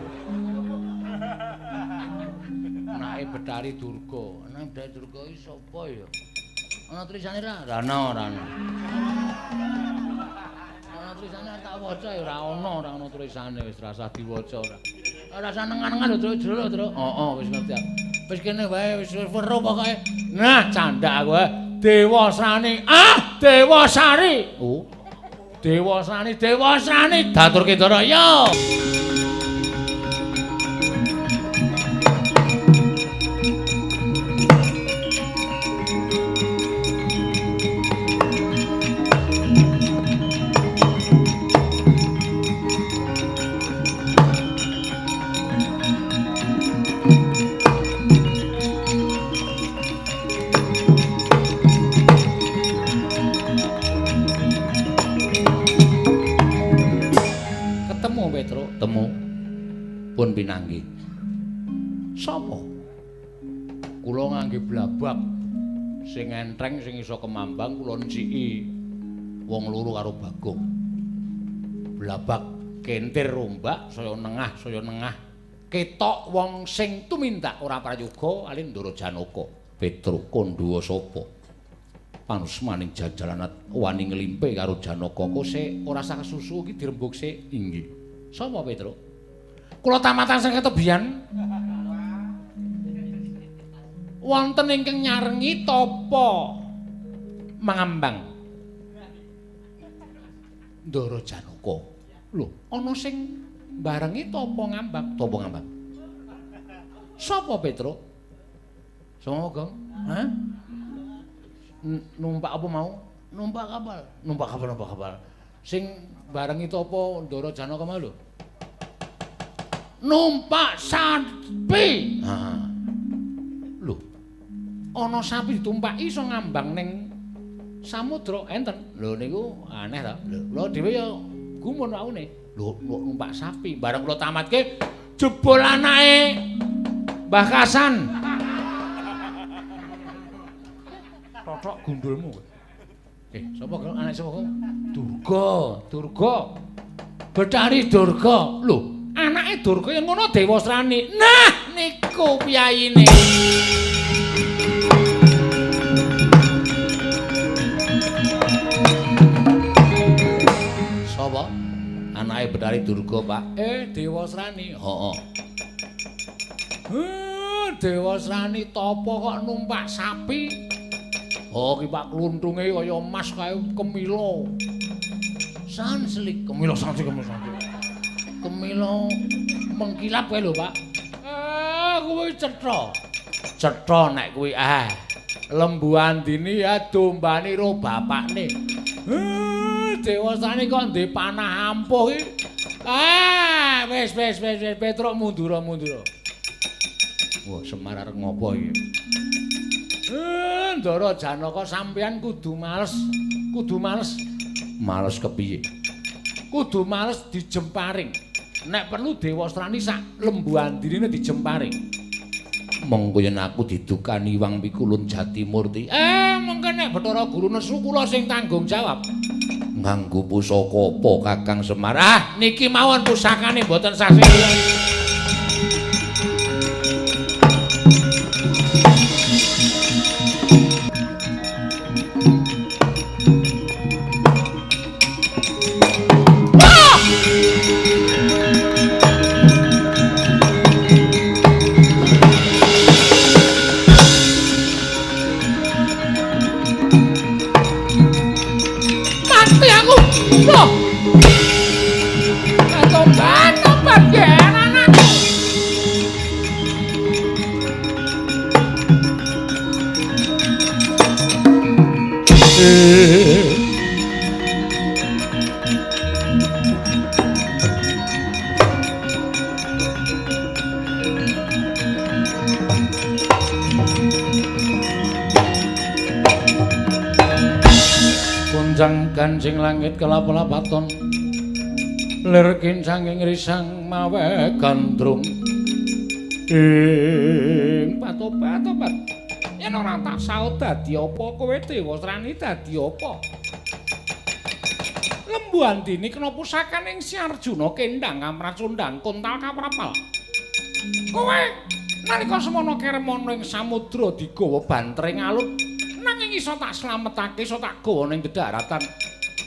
Anake Betari Durga. Anake Betari Durga iki sapa ya? Ana tulisane ra? Ra ana, ora ana. Ana tulisane tak waca ya ora ana, ora ana tulisane wis rasah diwaca ora. Ora usah nengan-nengan lho, Truk, jero Truk. Heeh, wis ngerti aku. Wis kene wae wis weruh pokoke. Nah, candak aku. Dewasani, ah, Dewasari. Oh. Dewasani, Dewasani daturke Ndara. Yo. Pun pinanggih. Sapa? Kula ngangge blabak sing entreng sing iso kemambang kula nciki wong loro karo Bagong. Blabak kentir rombak saya nengah saya nengah. Ketok wong sing tumindak ora prayoga alih Ndara Janaka. Petruk kandha sapa? Panusmaning jajalan wani nglimpe karo Janaka kose ora sah kesusu iki dirembug sik. Inggih. Sapa Petruk? Kula tamatan sing ketebian. Wonten ingkang nyarengi tapa mangambang Ndara Janaka. Lho, ana sing barengi tapa ngambang, tapa ngambang. Sapa Petruk? Sapa, Gong? Hah? Numpak apa mau? Numpak kapal. Numpak kapal, numpak kapal. Sing barengi tapa Ndara Janaka mau lho. Numpak sapi. Heeh. Lho. Ana sapi ditumpaki iso ngambang ning samudra enten. Lho niku aneh ta. Lho kula dhewe ya gumun waune. Lho numpak sapi bareng kula tamatke jebul anake Mbah Kasan. Totok gundulmu kowe. Sapa kok anak sapa kok? Durga, Durga. Betari Durga. Lho, anake Durga yen ngono Dewasrani. Nah, niku piyayine. Sapa? Anake Betari Durga, Pak. Dewasrani. Heeh. Dewasrani tapa kok numpak sapi? Oh, ki Pak kluntunge kaya emas kae kemila. Sanslik, kemila sanslik, kemila sanslik. Kemila mengkilap kae lho, Pak. Kuwi cetha. Cetha nek kuwi Lembu Andini ya dombane ro bapakne. Dewasane kok ndek panah ampuh iki. Wis wis wis wis Petruk mundura mundura. Wah, Semar arep ngopo iki? Ndara Janaka sampeyan kudu males, kudu males. Males kepiye? Kudu males dijemparing. Nek perlu Dewasrani sak Lembu Andinine dijemparing. Mengko yen aku didukani Wang Pikulun Jatimurti. Mengko nek Bathara Guru nesu kula sing tanggung jawab. Nganggo pusaka apa Kakang Semar? Ah, niki mawon pusakane mboten sasih. Kancing langit kelap-lapaton lir kincanging risang mawe gandrung ing patobat-tobat yen ora tak saut dadi apa kowe Dewasrani dadi apa Lembu Andini kena pusakaning Si Arjuna kendang kamracundang kontal kaprapal kowe nalika semono keremana ing samudra digawa bantering alut nanging iso tak slametake iso tak gawa ning dedaratan.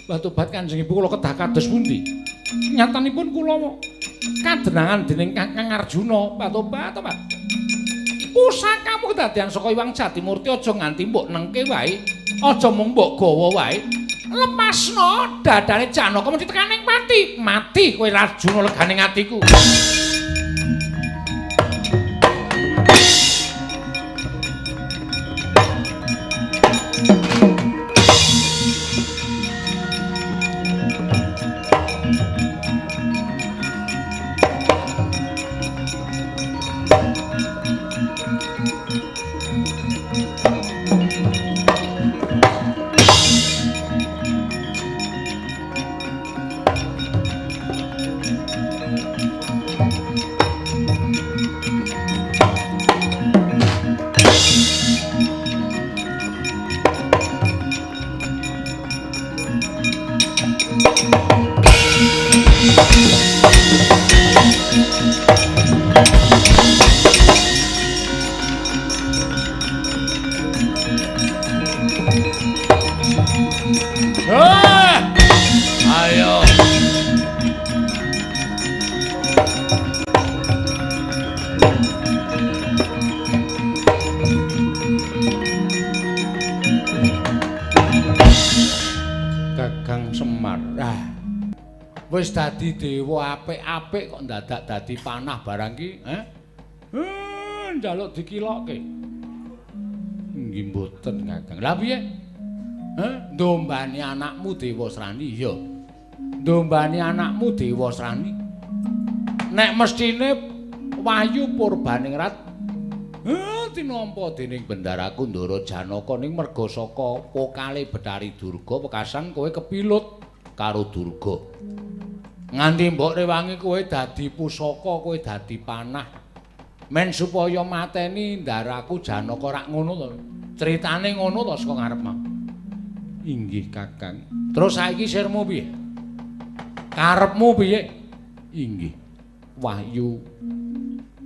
Batobat Kanjeng Ibu kula kedah kados pundi? Nyatanipun kula kadenangan dening Kakang Arjuna. Batobat, tobat. Pusakamu kedadian saka Iwang Jatimurti aja nganti mbok nengke wae, aja mung mbok gawa wae. Lepasno dadane Janaka mesti tekaning pati. Mati kowe Arjuna leganing atiku. Wis dadi dewa apik-apik kok ndadak dadi panah barang ki, eh? Njaluk dikilokke. Nggih mboten, Kakang. Lah piye? Heh, ndombani anakmu Dewasrani, iya. Ndombani anakmu Dewasrani. Nek mestine Wahyu Purbaningrat tinampa dening bendaraku Ndara Janaka ning merga saka pokale Betari Durga wekasan kowe kepilut karo Durga. Nganti mbok rewangi kowe dadi pusaka, kowe dadi panah. Men supaya mateni ndaraku Janaka rak ngono to. Critane ngono to saka ngarep mau. Inggih, Kakang. Terus saiki sirmu piye? Karepmu piye? Inggih. Wahyu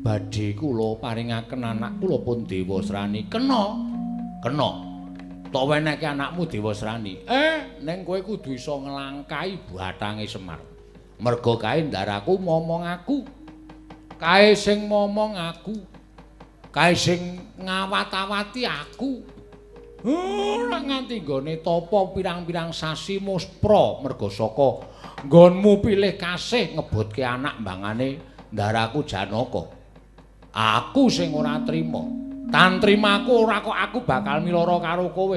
badhe kula paringaken anak kula pun Dewasrani. Kena. Kena. Tok wenehke anakmu Dewasrani. Ning kowe kudu iso nglangkahi bathange Semar. Merga kae ndaraku momong aku. Kae sing momong aku. Kae sing ngawat-awati aku. Ora nganti nggone tapa pirang-pirang sasi muspra merga saka nggonmu pilih kasih ngebotke anak mbangane ndaraku Janaka. Aku sing ora trima. Tantrimaku ora kok aku bakal miloro karo kowe.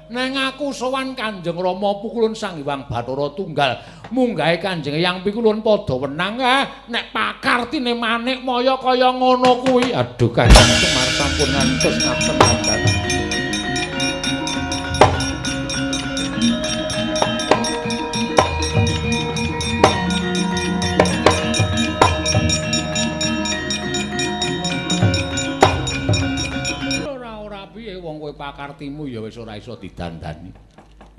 Neng aku sowan Kanjeng Rama Pukulun Sang Hyang Bathara Tunggal. Munggahe Kanjeng Hyang Pikulun padha wenang. Nek pakartine manik maya kaya ngono kuwi. Aduh, Kanjeng Semar sampun ngantos ngaten ngaten. Pakartimu ya wis ora iso didandani.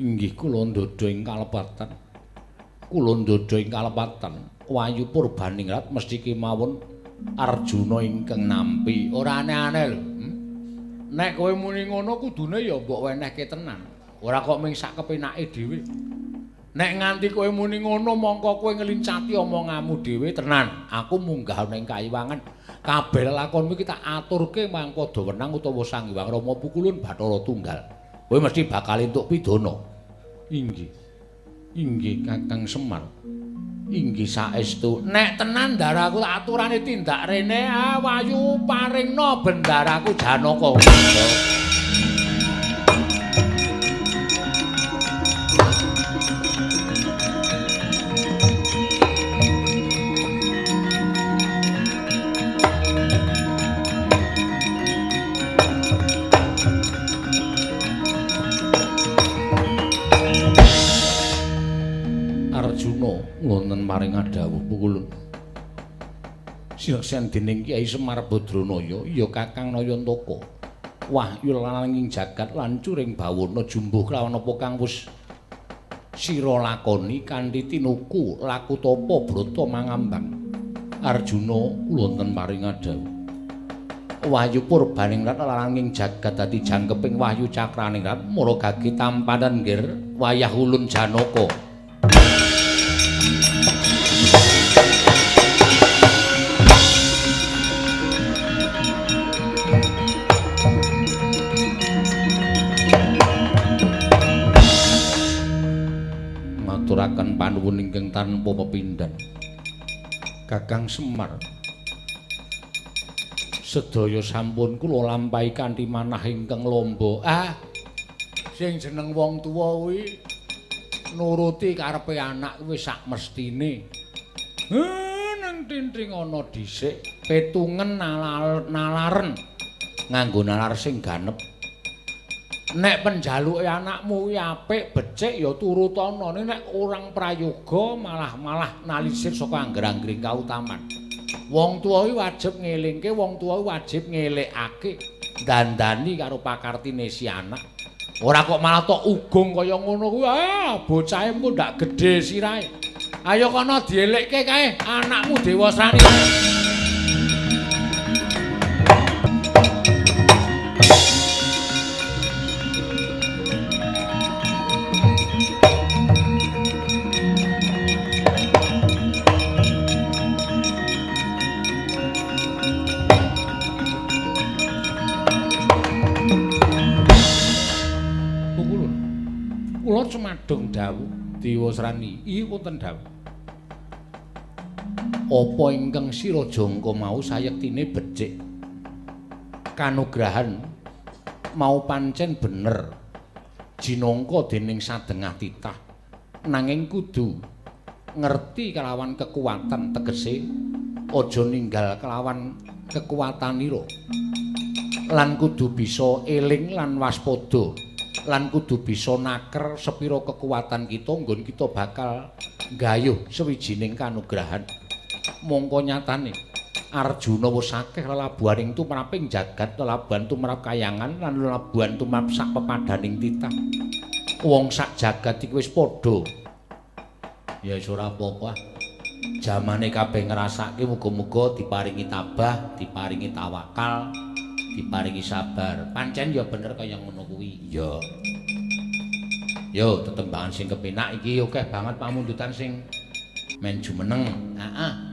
Inggih kula ndodha ing kalepatan. Kula ndodha ing kalepatan. Wahyu Purbaningrat mesti kemawon Arjuna ingkang nampi. Ora aneh-aneh lho. Nek kowe muni ngono kudune ya mbok wenehke tenan. Ora kok mung sak kepenake dhewe. Nek nganti kowe muni ngono mongko kowe ngelincati omonganmu dhewe tenan. Aku munggah ning kayiwangan. Kabeh lakonmu iki tak aturke marang padha wenang utawa Sang Hyang Rama Pukulun Bathara Tunggal. Kowe mesti bakal entuk pidana. Inggih. Inggih Kakang Semar. Inggih saestu. Nek tenan ndaraku tak aturane tindak rene, Wahyu paringna bendaraku Janaka. Arjuna wonten maring adhawuh Pukulun. Sineksen dening Kyai Semar Badranaya ya Kakang Nayantaka. Wahyu lananging jagat lan curing bawana jumbuh kelawan apa kang wis sira lakoni kanthi tinuku laku tapa brata mangambang. Arjuna wonten maring adhawuh. Wahyu Purbaningrat lananging jagat dadi jangkeping wahyu cakraningrat mara gage tampanan nggir wayah ulun Janaka. Maturaken panuwun ingkang tanpa pepindhan. Kakang Semar, sedaya sampun kula lampahi kanthi manah ingkang lamba. Sing jeneng wong tuwa kuwi nuruti karepe anak kuwi sak mestine. Nang tinting ana dhisik, petungen nalaren nganggo nalar sing ganep. Nek penjaluke anakmu kuwi apik, becik ya turutana. Nek orang prayoga malah-malah nalisir saka angger-anggering kautaman. Wong tuwa kuwi wajib ngelingke, wong tuwa kuwi wajib ngelekake, dandani karo pakartine si anak. Ora kok malah tok ugung kaya ngono kuwi. Bocahe engko ndak gedhe sirahe. Ayo kono dielekke kae anakmu Dewasrani. Kula cumadung dawuh Dewasrani, iki wonten dawuh. Apa ingkang sira jangka mau sayektine becik. Kanugrahan mau pancen bener. Jinangka dening sadengah titah. Nanging kudu ngerti kelawan kekuatan tegese aja ninggal kelawan kekuatanira. Lan kudu bisa eling lan waspada. Lan kudu bisa naker sepira kekuatan kita nggon kita bakal nggayuh sawijining kanugrahan. Mongko nyatane Arjuna wis akeh lelabuhaning tumraping jagat, lelabuhan tumrap kayangan lan lelabuhan tumrap sak pepadaning titah. Wong sak jagat iki wis padha. Ya wis ora apa-apa. Jamane kabeh ngrasake muga-muga diparingi tabah, diparingi tawakal, diparingi sabar. Pancen ya bener kaya ngono kuwi. Ya. Yo tetembangan sing kepenak iki akeh banget pamundutan sing men jumeneng. Heeh.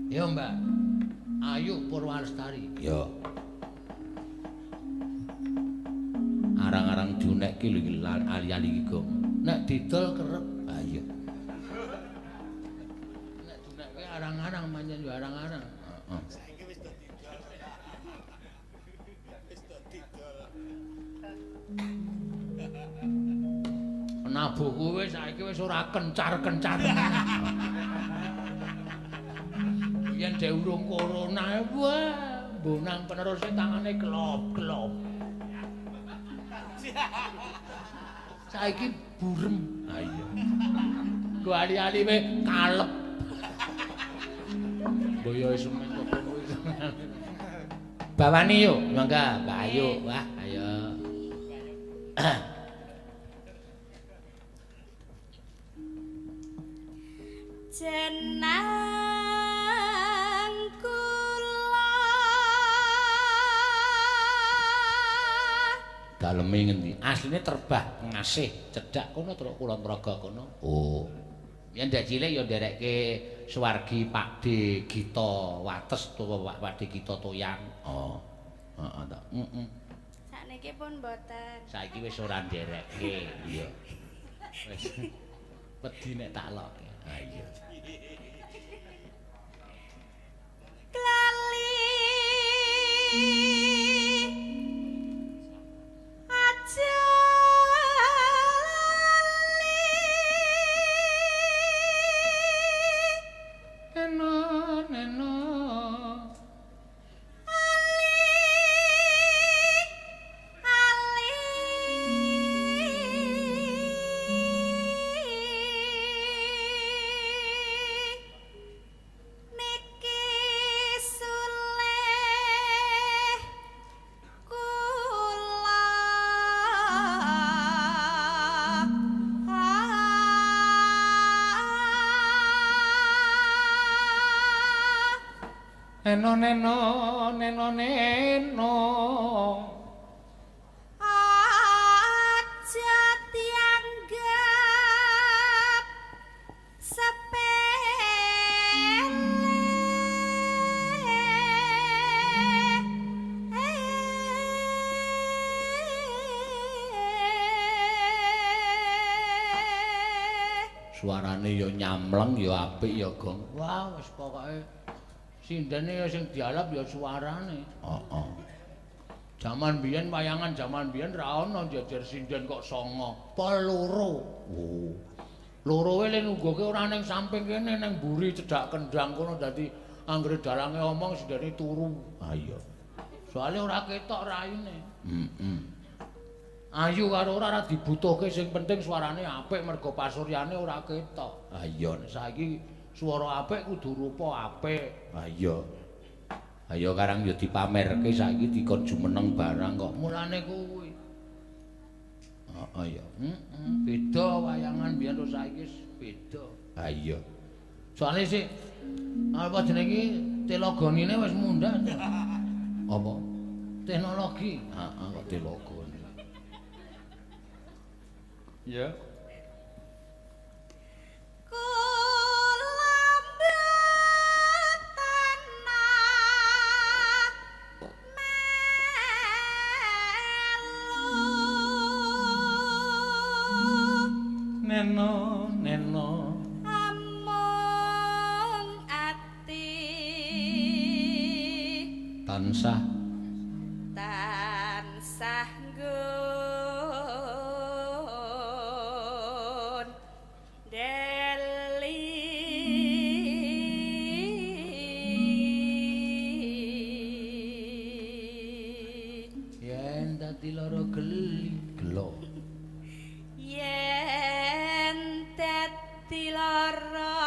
Yo Mbak. Ayu Purwalestari. Yo. Arang-arang diunekke lho iki ali-ali iki, Gong. Nek didol kerep. Ha iya. Nek diunekke arang-arang pancen yo arang-arang. Heeh. Saiki wis do didol. Wis do didol. Nabuhku wis saiki wis ora kencar-kencar. Yen dhek urung corona, wah, mbonang peneruse tangane klop-klop. Saiki burem. Ha iya. Nggo ali-ali we kalep. Mbok yo wis men kok kuwi. Bawani yo, mangga, Mbak Ayu. Wah, ayo. Jenang kula daleme ngendi? Asline terbah ngasih cedhak kono truk Kulon Progo kono. Oh. Yen ndek cilik ya nderekke swargi Pakde Gita Wates utawa Pakde Gita Toyang. Oh. Heeh ta. Heeh. Sakniki pun mboten. Saiki wis ora nderekke. Iya. Wis. Wedi nek tak lokke. Ha iya. Klali aja lali eno neno ali ali niki suleh kula. Neno neno neno neno aja dianggap sepele. Suarane ya nyamleng ya apik ya Gong. Wah wis pokoke sindene ya sing dialap ya suarane. Heeh. Jaman biyen wayangan jaman biyen ra ono jejer sinden kok songo. Pol loro. Oh. Loro we le nungguke ora ning samping kene ning mburi cedhak kendang kono dadi anggere dalange omong sindene turu. Ha iya. Soale ora ketok raine. Heeh. Ayu karo ora ora dibutuhke sing penting suarane apik mergo pasuryane ora ketok. Ha iya nek saiki swara apik kudu rupa apik. Ha iya. Ha iya karang ya dipamerke saiki dikon jumeneng barang kok. Mulane kuwi. Heeh ya. Heeh, beda wayangan biyen karo saiki beda. Ha iya. Soale sik apa jenenge iki telogonine wis mundhak. Apa? Teknologi. Heeh kok telogone. Ya. Kula mboten melu Neno neno amung Tansah tansah nggon deli yen dadi lara geli gelo yen dadi lara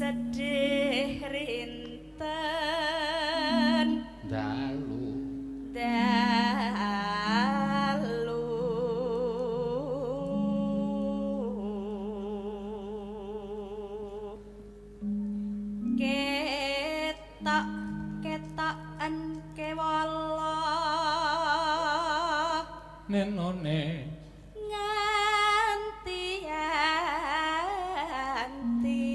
sedih rinten dalu dalu ketok ketoken kewala nenone nganti anti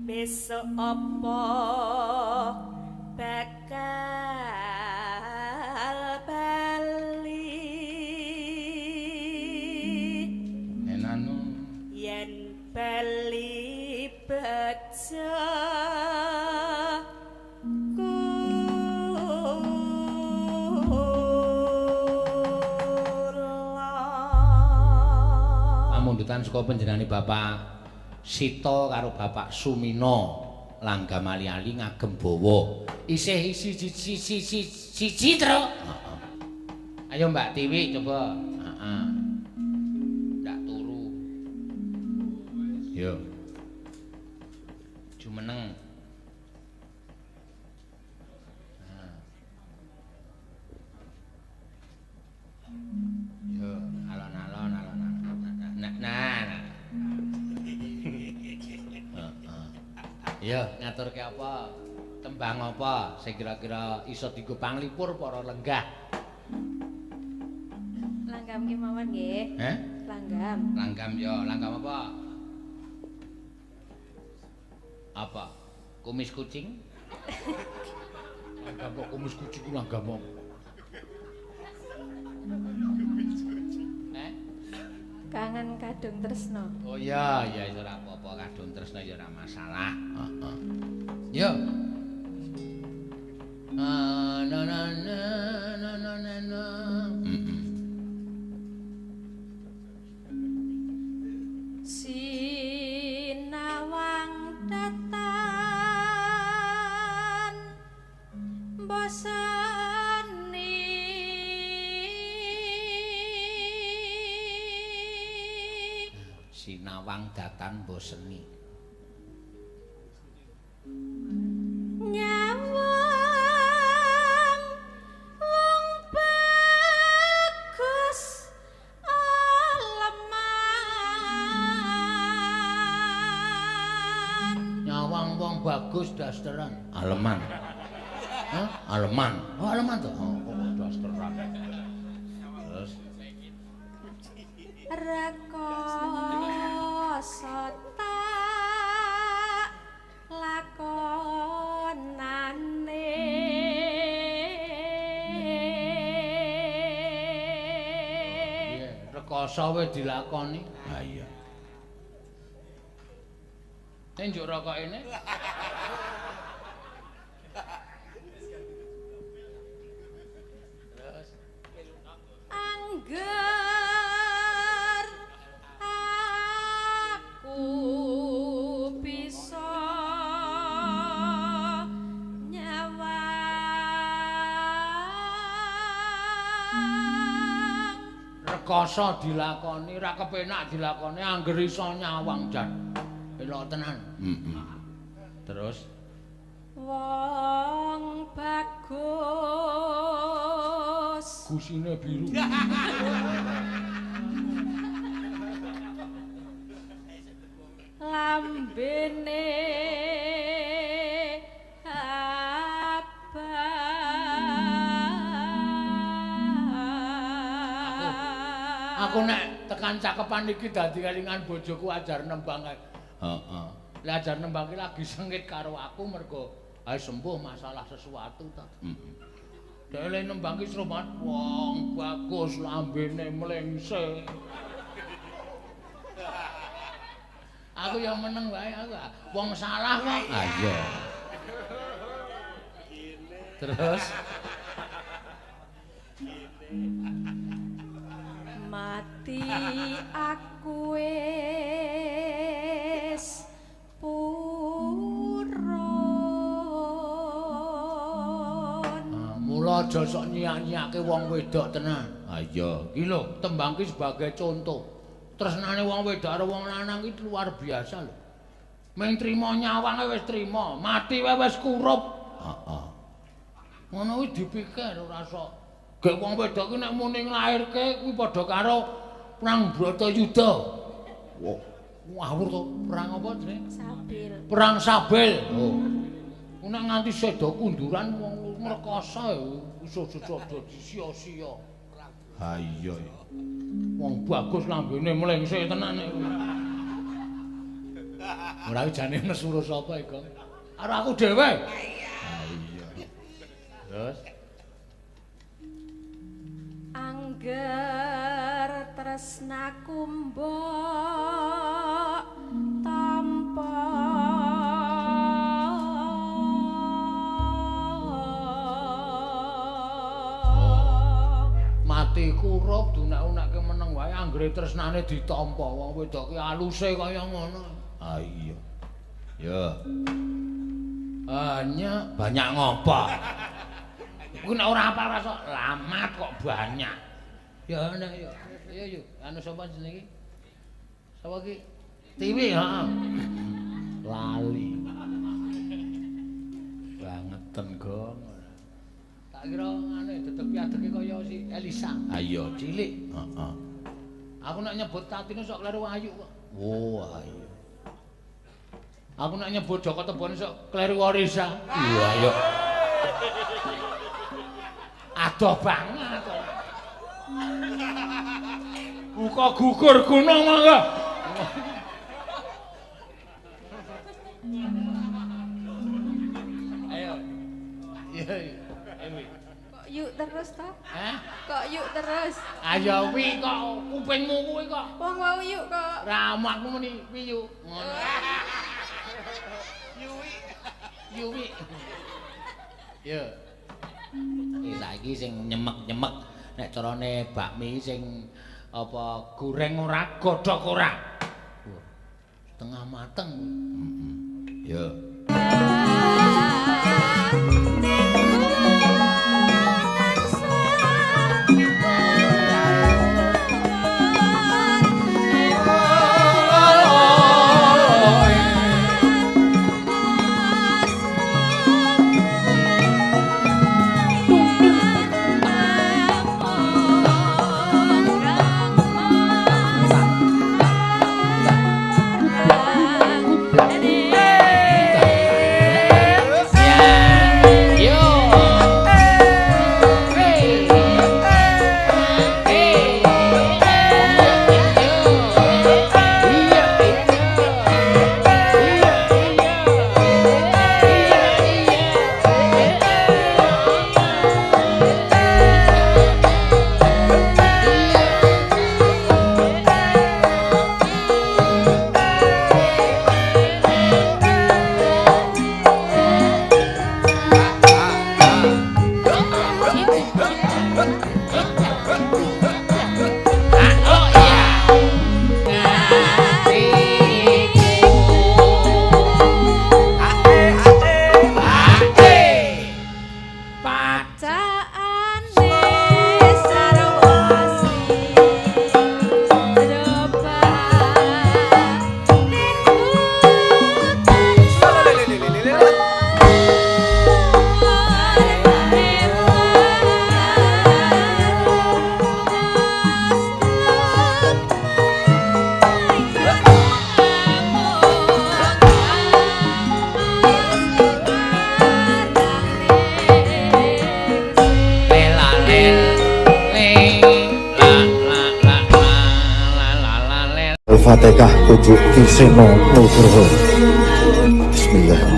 besok apa bakal bali nenanu yen bali bejo pamundutan saka panjenengane Bapak Sita karo Bapak Sumino langgam ali-ali ngagem bawa isih isi siji siji tru. Heeh. Ayo Mbak Tiwi coba. Heeh. Ndak turu. Yo. Jumeneng. Nah. Yo, alon-alon alon-alon. Nah, nah. Ya, ngaturke apa? Tembang apa sing kira-kira iso dienggo panglipur para lenggah? Langgam kemawon nggih. Heh? Langgam. Langgam ya, langgam apa? Apa? Kumis kucing? Langgam kok kumis kucing ku langgam apa? Heh? Kangen kadung tresno. Oh iya, ya ora apa-apa, kadung tresno ya ora masalah. Heeh. Yo. Na na na na na na na. Sinawang datan boseni Sinawang datan boseni nyawang wong bagus aleman nyawang wong bagus dasteran aleman. Hah? Aleman. Oh, aleman to. Oh, kok dasteran. Terus rekoso tak lakonane piye rekoso wis dilakoni. Ha iya. Nek njuk rokok ini. Terus angger aku bisa nyawang rekoso dilakoni ra kepenak dilakoni angger iso nyawang jan elok tenan. Heeh. Terus wong bagus gusine biru. Lambene abang. Aku nek tekan cakepan iki dadi kelingan bojoku ajar nembang kae. Heeh. Lah ajar nembang ki lagi sengit karo aku mergo ae sembuh masalah sesuatu ta. Heeh. Dhek nembang ki seru banget. Wong bagus lambene mlengse. Aku yang meneng wae aku. Wong salah kok. Ah iya. Terus mati aku wis purun. Mula aja sok nyiak-nyiake wong wedok tenan. Ah iya. Iki lho tembang ki sebagai contoh. Tresnane wong wedok karo wong lanang iki luar biasa lho. Mung trimo nyawange wis trimo, mati wae wis kurup. Heeh. Ngono kuwi dipikir ora sok. Gek wong wedok ki nek muni nglairke kuwi padha karo perang Bratayuda. Wah, ngawur to, perang apa jenenge? Sabil. Perang Sabil. Oh. Ku nek nganti seda kunduran wong ngrekoso iso sesodo disia-sia. Ha iya. Wong bagus lambene mlengse tenan nek kuwi. Ora jane nesu karo sapa iki, Gong? Karo aku dhewe. Ha iya. Terus angger tresnaku mbok tampa. Mati kurup dunak-unake meneng wae anggere tresnane ditampa wong wedok ki aluse kaya ngono. Ah iya. Ya. Banyak banyak ngopo? Kuwi nek ora apal rasa lamat kok banyak. Ya nek ya. Ayo yo, anu sapa jenenge iki? Sapa iki? Tiwi, heeh. Lali. Bangeten, Gong. Tak kira anu dedeg piadege kaya si Elisa. Ha iya, cilik. Heeh. Aku nek nyebut Tatine sok kleru Ayu kok. Oh, ayo. Aku nek nyebut Joko Tembone sok kleru Orisa. Iya, ayo. Adoh banget. Buka gugur gunung monggo. Ayo. Iya, iya. Kok yuk terus ta? Hah? Kok yuk terus? Ayo wi kok kupingmu kuwi kok. Wong wau yuk kok. Ramakku muni wi yuk. Ngono. Yuwi. Yuwi. Yo. Iki saiki sing nyemek-nyemek nek carane bakmi sing apa goreng ora godhog ora. Setengah mateng. Heeh. Yo. Al-Fatihah Pujuk Ki Seno Nugroho. Bismillahirrahmanirrahim.